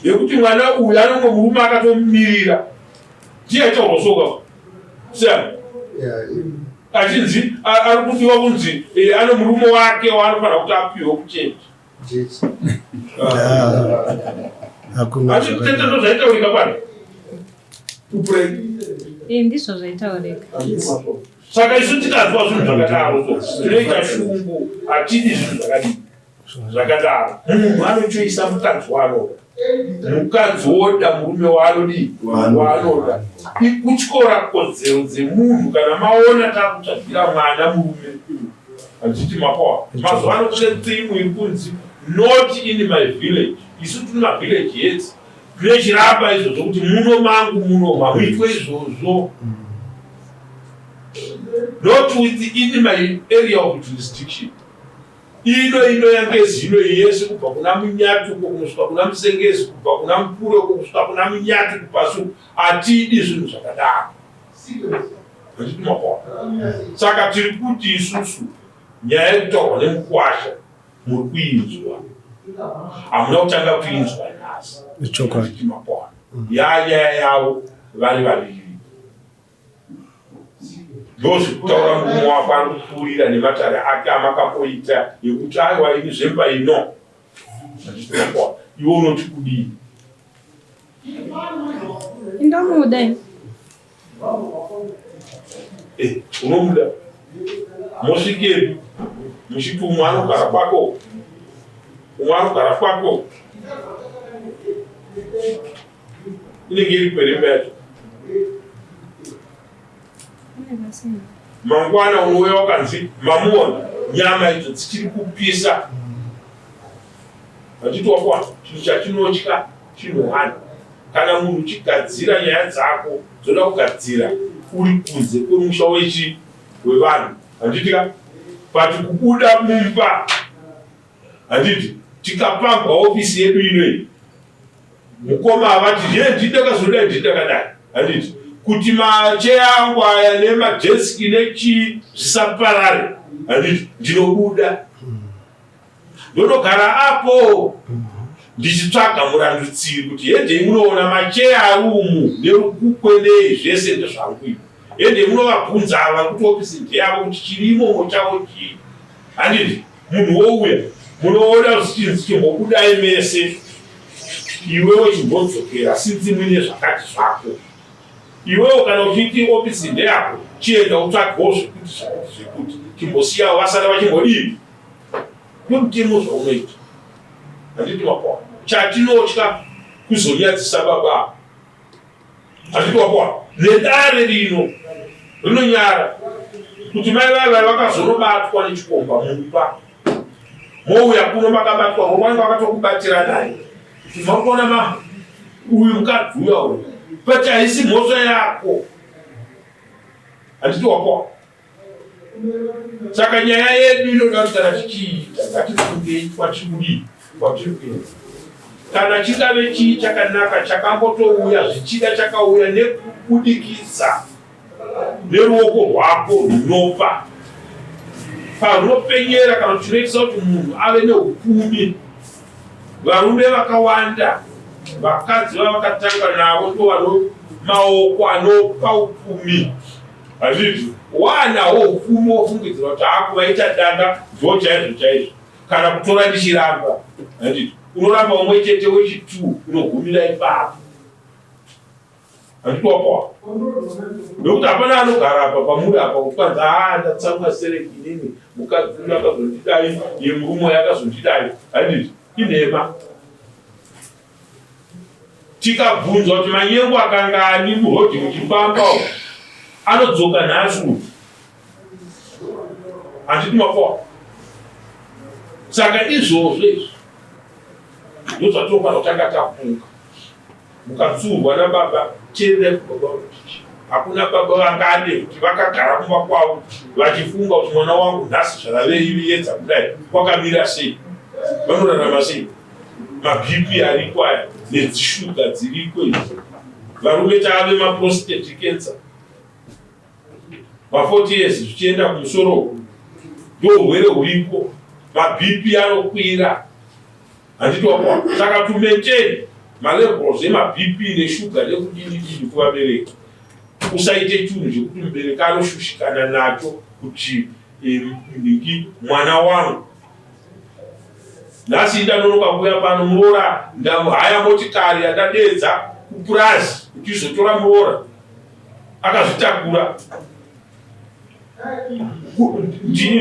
yekuti mwana uyu anonge murume akatomumirira ndiye aitaurwa soka siyana achinzi ari kudiwa kunzi eh, ane murume wake waanofanira kuti apiwe kuchechi asi tete ndo zvaitaurika pano eh, ndizvo zvaitaurika saka isu tikanzwa zvinhu zvakadaro so tinoita shungu hatidi zvinhu zvakadii Zvakadaro munhu anochoisa mukadzi waanoda, mukadzi woda murume waanodii waanoda. Ikutyora kodzero dzemunhu kana maona takutsvagira mwana murume handiti mapoa. Mazuva ano kune thimu iri kunzi not in my village. Isu tine mavillage heads tinochiramba izvozvo kuti muno mangu muno hamuitwe izvozvo. Not within my area of jurisdiction. Ino ino yangezi ino iyi yese kubva kuna Munyati uko kunosvika kuna Musengezi kubva kuna Mukure uko kusvika kuna Munyati kupasi uko hatidi zvinhu zvakadaro. Handiti makona. Saka tiri kuti isusu nyaya yekutaurwa nemukwasha muri kuinzwa. Hamuna kutanga kuinzwa nhasi. Ichokwadi. Handiti makona. Yanyaya yavo vari vaviri. Ndozvikutaura murume wako ari kupfuurira nematare ake amakamboita yekuti aiwa ini zvemba ino iwe unoti kudii? Ndomuda ini. Eh, unomuda mosvikepi muchiti umwe anogara kwako umwe anogara kwako inenge iri kweremba yacho mangwana unouya wakanzi mamuona nyama idzo dzichiri kupisa vachiti wakuwana chinhu chatinotya chinohana kana munhu uchigadzira nyaya dzako dzoda kugadzira uri kunze kwemusha wechi wevanhu handiti ka but kubuda mumba Handiti tikapambwa ofisi yedu ino iyi mukoma avati ye ndini ndakazodai ndini ndakadai handiti kuti macheya angu aya nemadeski nechii zvisaparare handiti ndinobuda ndonogara apo ndichitsvaga murandutsiri kuti hendei munoona macheya ari umu nerukukwe nei zvese ndezvangu izvi ende munovabvunza ava kuti ofisi ndeyavo kuti chiri imomo chavo chii handiti Munhu wouya munoona zvichinzi chimbobudai mese iwewe chimbodzokera since muine zvakati zvako iwewe kana uchiti ofisi ndeyako chienda utsvagewo zvekuti zvekuti zvekuti chimbosiyawo vasara vachimbodii ndomutemo zvaunoita handiti wapoa chatinotya kuzonyadzisa baba Hazvidi wapoa nedare rino rinonyara kuti mai vaya vaya vakazonobatwa nechikomba mumba mouya kuno makabatwa vanenge vakatokubatira naye kuti makuona mama uyu mukadzi uya uyu but haisi mhosva yako handiti wapoa Saka nyaya yedu inoda kuti kana tichiita ngatifungei kwatiri kudii kwatiri kuenda. Kana chingave chii chakanaka chakambotouya zvichida chakauya nekubudikidza Neruoko rwako runopa parunopenyera kana kuti chinoitisa kuti munhu ave neupfumi. Varume vakawanda vakadzi vavakatanga navo ndo vano maoko anopa upfumi. Hazvizvi waanawo upfumi wofungidzira kuti hakuvaita danga ndo chaizvo chaizvo kana kutora ndichiramba handiti unoramba umwe chete wechitu unogumira ipapo handiti wapawa nekuti hapana anogara apa pamuri apa kuti kwanzi haa ndatsamwa sereki inini mukadzi uno akazondidai ye murume uyo akazondidai handiti inhema tikabvunzwa kuti manyengo akanga ani murodhi muchifamba anodzoka nhasi uyu handiti makoa saka izvozvo izvi ndozvatinofanira kutanga tafunga mukatsuurwa nababa teererai kubaba kuti hakuna baba vangade kuti vakagara kumba kwavo vachifunga kuti mwana wangu nhasi zvaraveiyedza kudai kwakamira sei vanorarama sei mabp ariko aya nedzishuga dziriko idzi varume taave maprostate cancer ma 40 years zvichienda kumusoro uku ndourwere huriko mabp anokwira handiti wakuwa saka to maintain malevels emabp neshuga nekudini dini kuvabereki usaite chinhu chekuti mubereki anoshushikana nacho kuti eh, nhingi mwana wangu nhasi ndanonoka kuuya pano muroora ndahaya motikari yandadeedza kupurazi kuti izotora muroora akazvitakura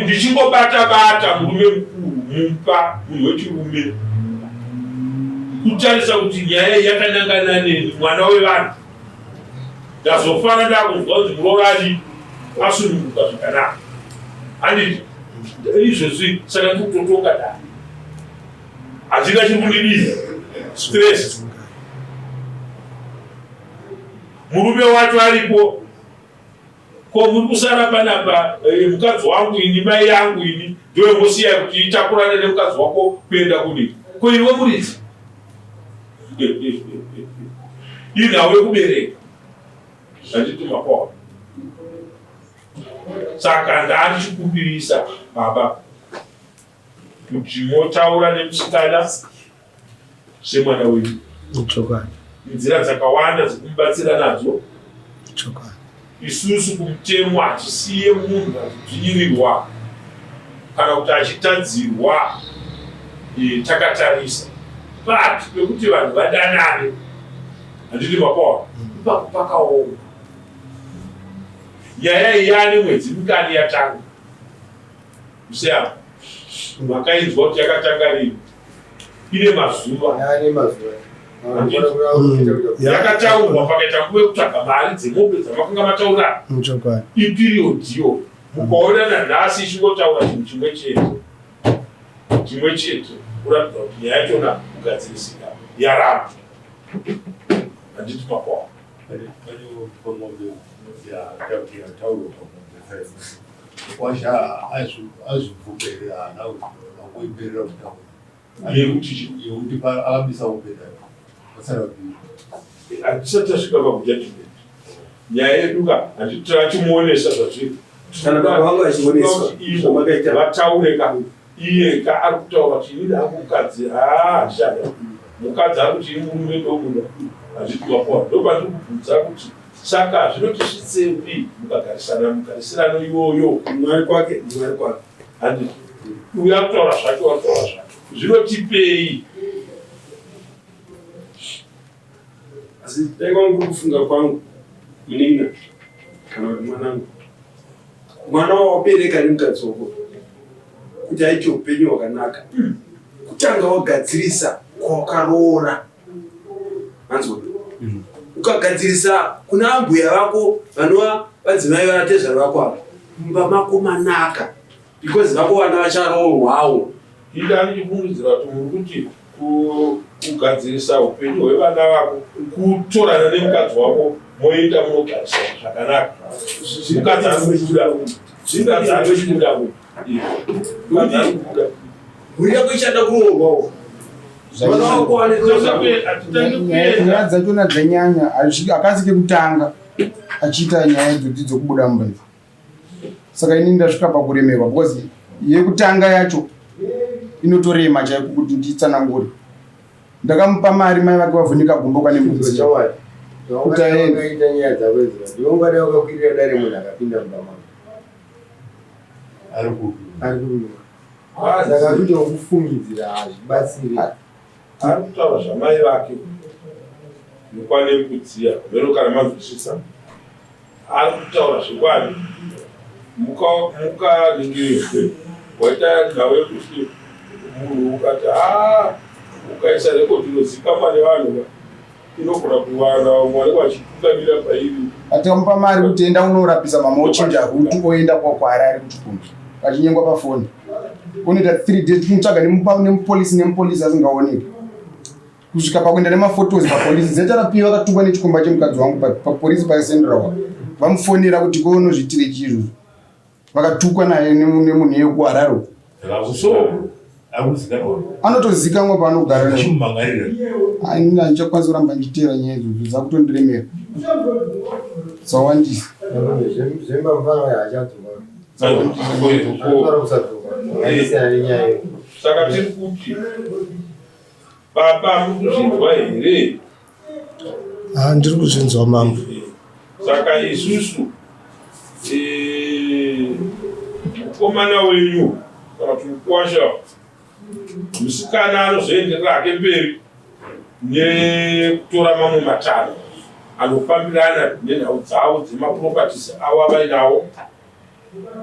ndichingobata bata murume mukuru mumba munhu wechirume kutarisa kuti nyaya iyi yakanangana neni mwana wevanhu ndazofara ndakunzwa kuti murooradi asununguka zvakanaka handiti izvozvi saka ndikutotonga da handina chiri kundidii stress Murume wacho aripo ko muri kusara panapa eh, mukadzi wangu ini mai yangu ini ndoyongosiya kuti itakurane nemukadzi wako kuenda kudii ko iwe muridzi inhau yekubereka zvandituma kwawo saka ndandichikumbirisa baba kuti motaura nemusikana semwana wenyu. Chokwadi. Nzira dzakawanda dzekumubatsira nadzo. Chokwadi. Isusu kumutemo hatisiye munhu achidzvinyirirwa kana kuti achitadzirwa e, takatarisa but pekuti vanhu vadanane handiti mapawa ipapo pakaoma nyaya iyi yaane mwedzi mikani yatanga Museyamwa makainzwa kuti yakatanga rini? Ine mazuva. Yaane mazuva. Yakataurwa pakaita nguva yekutsvaga mari dzemombe dzamakanga mataurana. Chokwadi. Iperiod iyo. Mukaona nanhasi ichingotaura chinhu chimwe chete. Chimwe chete kuratidza kuti nyaya yachona kugadzirisika yaramba. Handiti makwawa. Pane pamombe yataurwa pamombe Kwasha azvibvuka here haana kuiperera kutaura yekuti yekuti akabisa kupeta vasara vapiri hatisati tasvika pakujudgment nyaya yedu ka handiti tachimuonesa zvazviri Kana baba vangu vachioneswa zvamakaita. vataure ka iye ka ari kutaura kuti inini hangu mukadzi haa handichada mukadzi ari kuti ini murume ndomuda handiti wakuwa ndopandiri kubvunza kuti Saka zvinotisvitsepi mukagarisana mugarisirano iwoyo? Mwari kwake, Mwari kwake. Handi uyu akutaura zvake, wakutaura zvake. Zvinotipei? Asi dai kwangu kuri kufunga kwangu munin'ina kana kuti mwanangu mwana wawabereka nemukadzi wako kuti aite upenyu hwakanaka kutanga wagadzirisa kwawakaroora manzwa mm. ukagadzirisa kuna ambuya vako vanova vadzimai vatezvara vako ava mumba mako manaka because vako vana vacharoorwawo ida ndichifungidzira kuti muri kuti kugadzirisa upenyu hwevana vako kutorana nemukadzi wako moenda munogarisana zvakanaka mukadzi ari kubuda mukadzi ari kubuda mukadzi ari kubuda mhuri yako ichada kuroorwawo Nyaya dzachona dzanyanya akasi kekutanga. Achiita nyaya idzodzi dzokubuda mumba idzi. Saka ini ndasvika pakuremerwa because yekutanga yacho inotorema chaiko kuti nditsanangure. Ndakamupa mari mai vake vavhunika gumbo kane mbudzi. Kuti aende. Wakaita nyaya dzako idzo. Ndiwe ungadai wakakwirira dare munhu akapinda mumba mako. Ari kupi? Ari kupi? Saka kuita kufungidzira hazvibatsiri. Ari kutaura zvamai vake mukwane mbudziya mheno kana manzwisisa. Ari kutaura zvokwadi. Mukaningirwe waita nhau yekuti munhu ukati haa ukaisa rekodhi inozikamwa nevanhu inogona kuwana vamwe vanenge vachitungamira pairi. Atamupa mari kuti enda unorapisa mama ochinja rutu oenda kwaHarare kuchikumbi achinyengwa pafoni unoita 3 days timutsvaga nemupolisi nemupolisi asingaoneki kusvika pakuenda nemafotos papolisi zrp vakatukwa nechikomba chemukadzi wangu papolisi pasendrawa vamufonera kuti ko unozviitire chii izvozvo vakatukwa naye nemunhu iye kuharare anotozikanwa paanogara ini handichakwanisi kuramba ndichiteera nyaya idzodzo dzakutondiremera dzawandisa Saka tiri kuti baba muri kuzvinzwa here? Ah, ndiri kuzvinzwa mambo. Saka isusu eh, mukomana wenyu kana kuti mukwasha musikana anozoenderera hake mberi nekutora mamwe matanho anofambirana nenhau dzavo dzemaproperties avo avainawo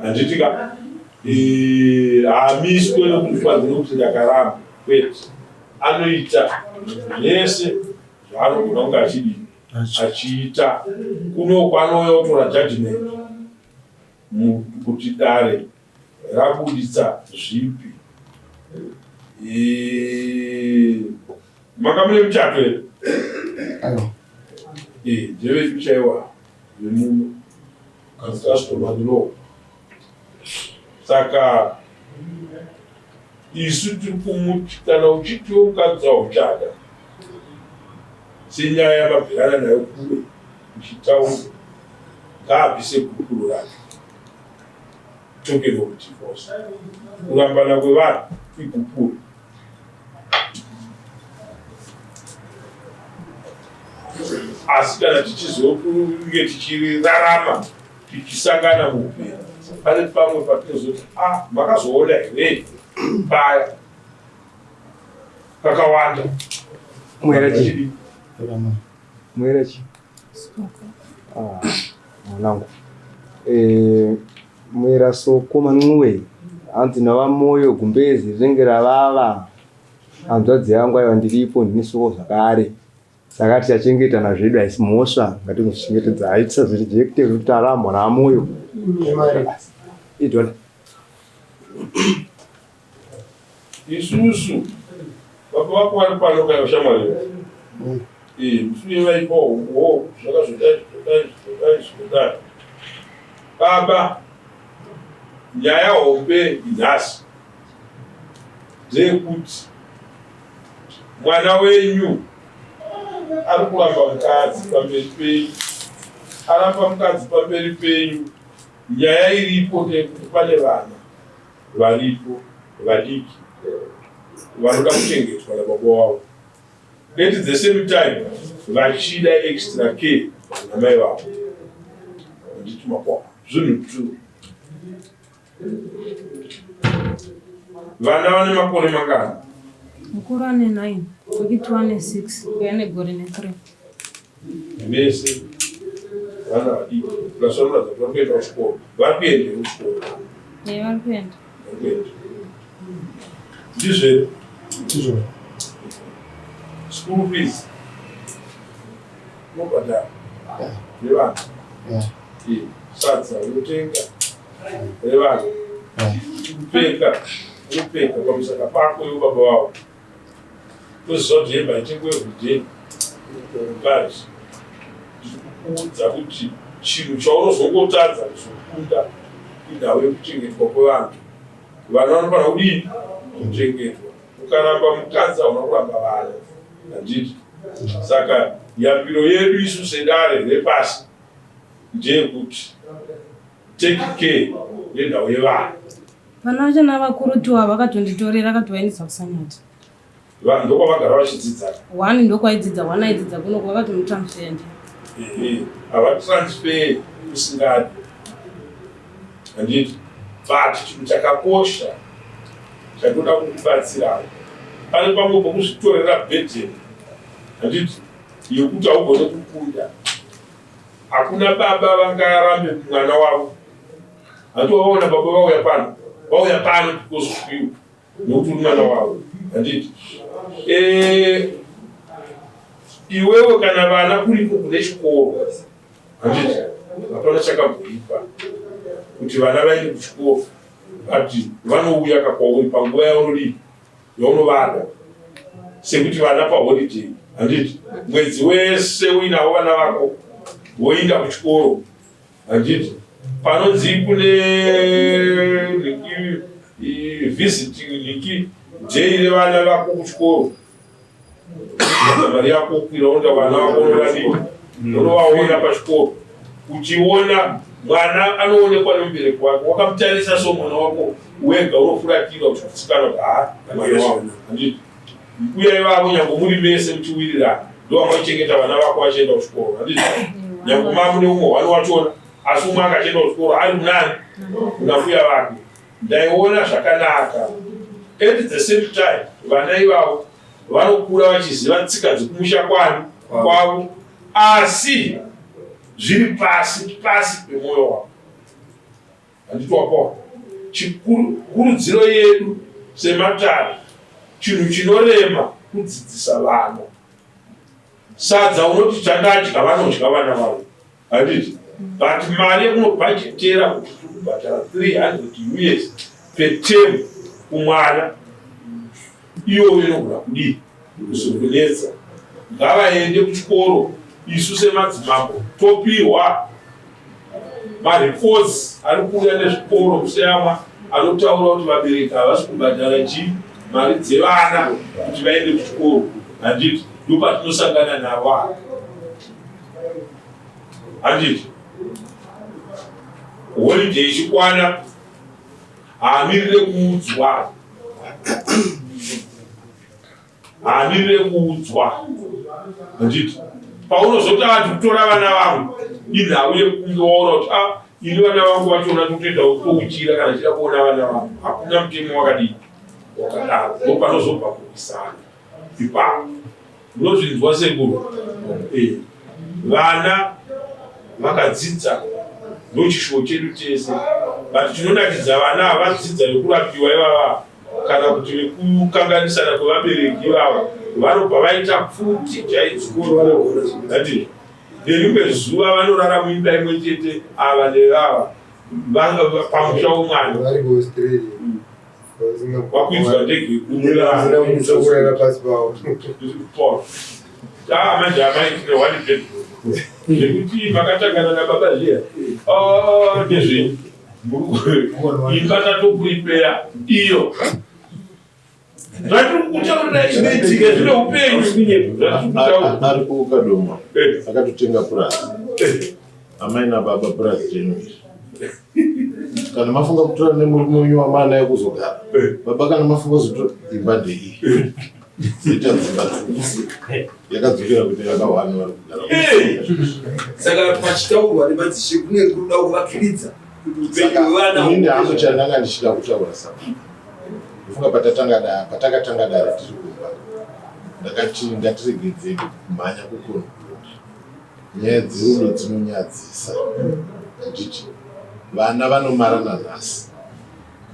handiti ka eh, haamiswe nekuti nekuti ndakaramba kwete anoita zvese zvaanogona kunge achidii achiita kuno kwanouya kutora judgment kuti dare rabuditsa zvipi eh, manga mune muchato here eh, ndevedu chaiwa vemuno customary law saka isu tiri kumuti kana uchitiwo mukadzi wauchada senyaya yamabvirana nayo kure uchitaura ngaabvise gupuro rake token of divorce kurambana kwevanhu igupuro asi kana tichizokunge tichirarama tichisangana muupenyu pane pamwe patinozoti a ah, makazoona here paya kakawanda mwerachi mwerachi ah, mwanangu eh, mwera soko mancuwe hanzi navamoyo gumbezi rinenge ravava hanzvadzi yangu aiwa ndiripo ndine soko zvakare Saka tichachengetana zvedu haisi mhosva ngatinozvichengetedza tisazvirejecte kuti tarambwa naamoyo idola isusu baba vako vari pano kana shamwari eh, musi uye vaipa wo zvakazodai zvodai zvodai zvodai baba nyaya hombe inhasi ndeyekuti Mwana wenyu ari kuramba mukadzi pamberi penyu, aramba mukadzi pamberi penyu. Nyaya iripo ndeyekuti pane vana varipo vadiki vanoda kuchengetwa nababa wavo at the same time vachida extra care namai vavo. Handiti makwa zvinhu two Vana vane makore mangani? Mukuru ane 9, wekitwo ane 6, uyo ane gore ne 3. Vese vana vadiki plus vanoratidza kuti vari kuenda kuchikoro. Vari kuenda here kuchikoro? Eh, vari kuenda. Vari kuenda. Ndizvo here? Ndizvo. School fees unobhadhara nevana. Yeah. Sadza unotenga. Revanhu kupfeka unopfeka pamusaka pako iwe baba wavo toziva kuti hembe haitengwe everyday but ndiri kukuudza kuti chinhu chaunozongotadza kuzokunda inhau yekuchengetwa kwevanhu vana vanofanira kudii kuchengetwa ukaramba mukadzi hauna kuramba vana handiti saka yambiro yedu isu sedare repasi. Ndeyekuti take care nenhau yevana. Vana vacho navakuru two ava vakatonditorera akatovaendesa kuSanyati. Ndokwavagara vachidzidza. One ndokwaidzidza, one aidzidza kuno kwakatomutransfer nje. Ehe, havatransfer usingadi. Handiti? But chinhu chakakosha chandinoda kukubatsirawo pane pamwe pokuzvitorera burden handiti yekuti haugone kukunda. Hakuna baba vangarambe mwana wavo. Handiti wavaona baba vauya pano, vauya pano because of you. Nekuti uri mwana wavo. Handiti? Eh, iwewe kana vana kuriko kune chikoro handiti hapana chakamboipa kuti vana vaende kuchikoro but vanouya kakwauri panguva yaunodii yaunovada sekuti vana paholiday handiti mwedzi wese uinavo vana vako voinda kuchikoro handiti panonzi kune visiting niki day revana vako kuchikoro mari yako kwira onda vana vako unovadii unovaona pachikoro uchiona mwana anoonekwa nemubereki wake wakamutarisa so mwana wako wega unofuratira uchikutsikana kuti haa mwana wako handiti mbuya ivavo nyange muri mese muchiwirirana ndovamaichengeta vana vako vachienda kuchikoro handiti nyange mamune umwe hwani wachona asi umwe akachienda kuchikoro ari kunani kuna mbuya vake Ndaiona zvakanaka. At the same time vana ivavo vanokura vachiziva tsika dzekumusha kwani kwavo asi zviri pasi pasi pemwoyo wavo. Handiti wapaona? Chikuru kurudziro yedu sematare chinhu chinorema kudzidzisa vana. Sadza unoti chandadya vanodya vana vavo. Handiti? But mari yekunobhajetera kuti tiri kubhadhara 300 us per term kumwana iyoyo inogona kudii kuzokunetsa. Ngavaende kuchikoro isu semadzimambo topihwa mareports ari kuuya nezvikoro kuseyamwa anotaura kuti vabereki havasi kubhadhara chii mari dzevana kuti vaende kuchikoro handiti ndopatinosangana navo apa handiti holiday ichikwana haamirire kuudzwa haamirire kuudzwa handiti paunozoti ati kutora vana vangu inhau yekunge waona kuti a ah, ini vana vangu vachona totoenda kouchira kana chida kuona vana vangu hakuna mutemo wakadii wakadaro ndopanozobva kurwisana ipapo Munozvinzwa sekuru? Eh. Vana vakadzidza ndochishuwo chedu tese but chinonakidza vana havadzidza vekurapiwa ivava kana kuti vekukanganisana kwevabereki ivava vanobva vaita pfuti chaidzo ati nerimwe zuva vanorara muimba imwe chete ava nevava pamusha womwana Wakwidzwa ndege kurara pasi pawo. Ah, manje amai tine one bedroom. Zvekuti makatangana nababa zviya. Ah, ndezvenyu. Imba tatoprepare iyo. Zvatiri kutaurira zvinoitika zvine upenyu. Zvatiri kutaura. Ari kuKadoma. Eh. Akatotenga purazi. Eh. Amai nababa purazi renyu iri. Kana mafunga kutora nemurume wenyu wamaanaye kuzogara. Eh. Baba kana mafunga kuzotora imba ndeiyi. Ita dzimba two. Yakadzokera kuti yakahwani vari kugara. Eh. Saka pachitaurwa nemadzishe kune kuda kuvakiridza kuti upenyu hwevana Inini hangu chandanga ndichida kutaura saka. Ndofunga patatanga da patakatanga dare tiri kumba. Ndakati ngatiregedzei kumhanya kuconclude. Nyaya dzerudo dzinonyadzisa handiti vana vanomarana nhasi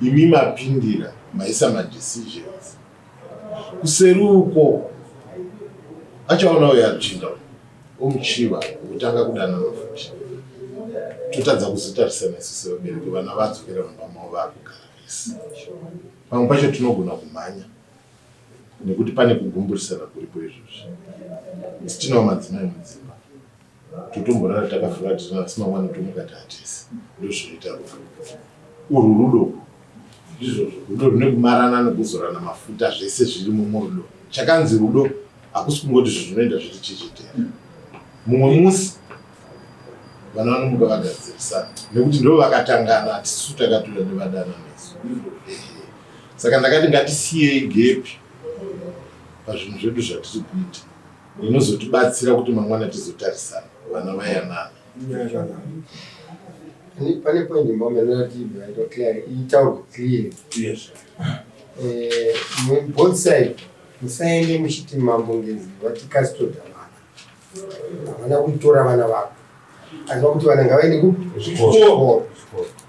imi mapindira maisa madecisions kuseri uko achaona uyo atsvinda uyo omuchiva otanga kudanana futi totadza kuzotarisana isu sevabereki vana vadzokera mumba mavo vakugara vese pamwe pacho tinogona kumhanya nekuti pane kugumburisana kuripo izvozvi isu tinawo madzimai mudzimba totomborara takafuratirana asi mangwana tomuka taatese ndozvinoita rudo urwu rudo ndizvozvo rudo rune kumarana nekuzorana mafuta zvese zvirimo murudo chakanzi rudo hakusi kungoti zvinhu zvinoenda zviri chichitera mumwe musi. Vana vanomuka vagadzirisana nekuti ndo vakatangana, hatisisu takatoda nevadanana isu. Saka ndakati ngatisiyei gepi pazvinhu zvedu zvatiri kuita inozotibatsira kuti mangwana tizotarisana vana vayanana. Pane point mbombe ndinoti yaitwa clear, itaurwe clear. Yes. Eh, both side musaende muchiti Mambo Ngezi vati custody vana. Havana kutora vana vako. Asi vakuti vana ngavaende kuchikoro.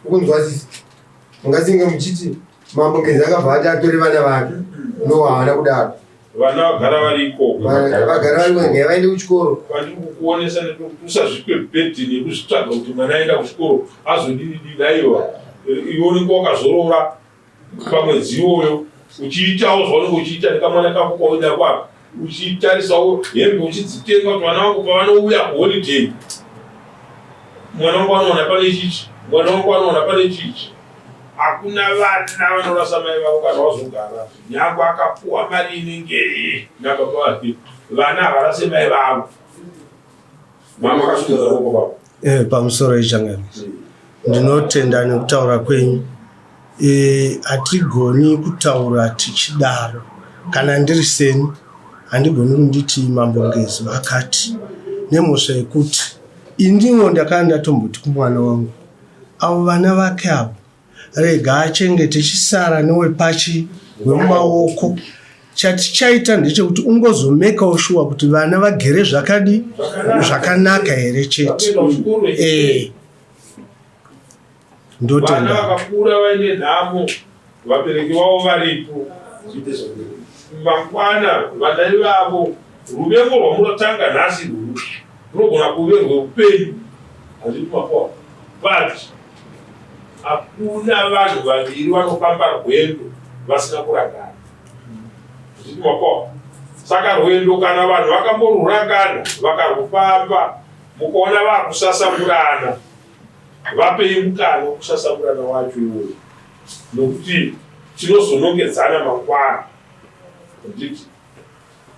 Ukunzwa sisi? Mungasinge muchiti Mambo Ngezi akabva ati atore vana vake. No, havana kudaro. Vana vagara vari ikoko. Vana vagara vari ikoko, ngavaende kuchikoro. Kwandiri kukuonesa nekuti usazvipe burden yekuzvitsvaga kuti mwana aenda kuchikoro azodini dini. Aiwa, iwe unenge wakazorora pamwedzi iwoyo uchiitawo zvaunenge uchiita nekamwana kako kwauenda kwako, uchitarisawo hembe uchidzitenga kuti vana vangu pavanouya kuholiday, mwana wangu anoona pane chichi, mwana wangu anoona pane chichi. Hakuna vana vanorasa mai vavo kana wazogara, nyangwe akapuwa mari inengei nababa vake, vana havarase mai vavo. Mama akasungudza ruoko baba. Pamusoro ichangamisa, ndinotenda nekutaura kwenyu. Hatigoni kutaura tichidaro. Kana ndiri seni handigoni kunditi Mambo Ngezi vakati, nemhosva yekuti iniwo ndakanga ndatomboti kumwana wangu, avo vana vake avo rega achengete, chisara newepachi wemumaoko. Chatichaita ndechekuti ungozomekawo shuwa kuti vana vagere zvakadi zvakanaka here chete. Ndotenda. Vana vakakura vaine nhamo, vabereki vavo varipo. Mangwana vana ivavo, ruvengo rwamunotanga nhasi rwuru runogona kuve rweupenyu, hazvidi mapoa, but hakuna vanhu vaviri vanofamba rwendo vasina kurangana, hazvidi mapoa. Saka rwendo kana vanhu vakamborurangana vakarufamba, mukaona vakusasamurana, vapei mukana wekusasamurana wacho iwoyo, nokuti tinozonongedzana mangwana. Handiti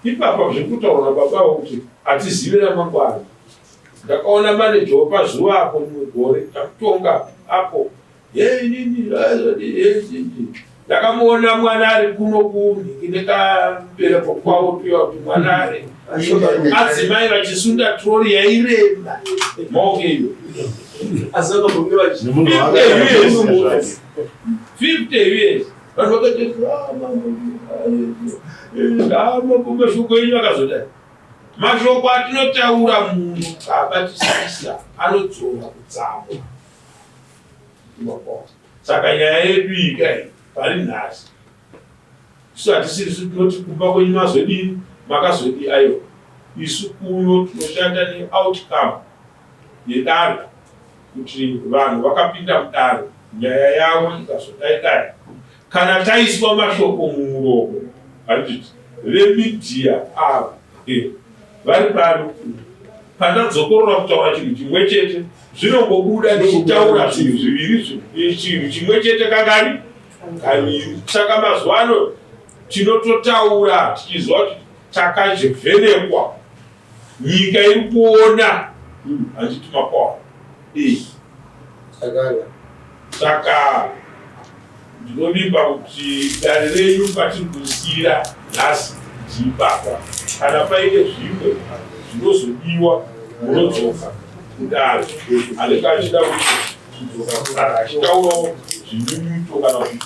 ipapa zviri kutaurwa nababa avo kuti hatizive ramangwana. Ndakaona maneja wepazuva apo rimwe gore takutonga apo, inini ndakamuona mwana ari kuno kunhingi nekabereko kwavo tuya, kuti mwana ari adzimai vachisunda trori yairema maoko iyo. 50 years vanhu vakati, mambo, mashoko enyu akazodai. Mashoko atinotaura munhu kabatisisa anodzora kutsamwa. Saka nyaya yedu iyi kai pari nhasi, isu hatisiri su tinoti kumba kwenyu mazodini makazodii. Aiwa, isu kuno tinoshanda neoutcome yedare, kuti vanhu vakapinda mudare nyaya yavo ikazodai dai. Kana taiswa mashoko mumuromo, handiti vemidhiya ava vari pano, pandadzokorora kutaura chinhu chimwe chete zvinongobuda ndichitaura zvinhu zviviri, chinhu chimwe chete kangani kaviri. Saka mazuva ano tinototaura tichiziva kuti takazvivhenekwa, nyika iri kuona, handiti makwawa? Saka ndinovimba kuti dare renyu patiri kusiira nhasi ndiipapa. Kana paine zvimwe zvinozodiwa munodzoka kudare. Anenge achida kuti kudzoka kudare achitaurawo zvinyunyuto kana kuti.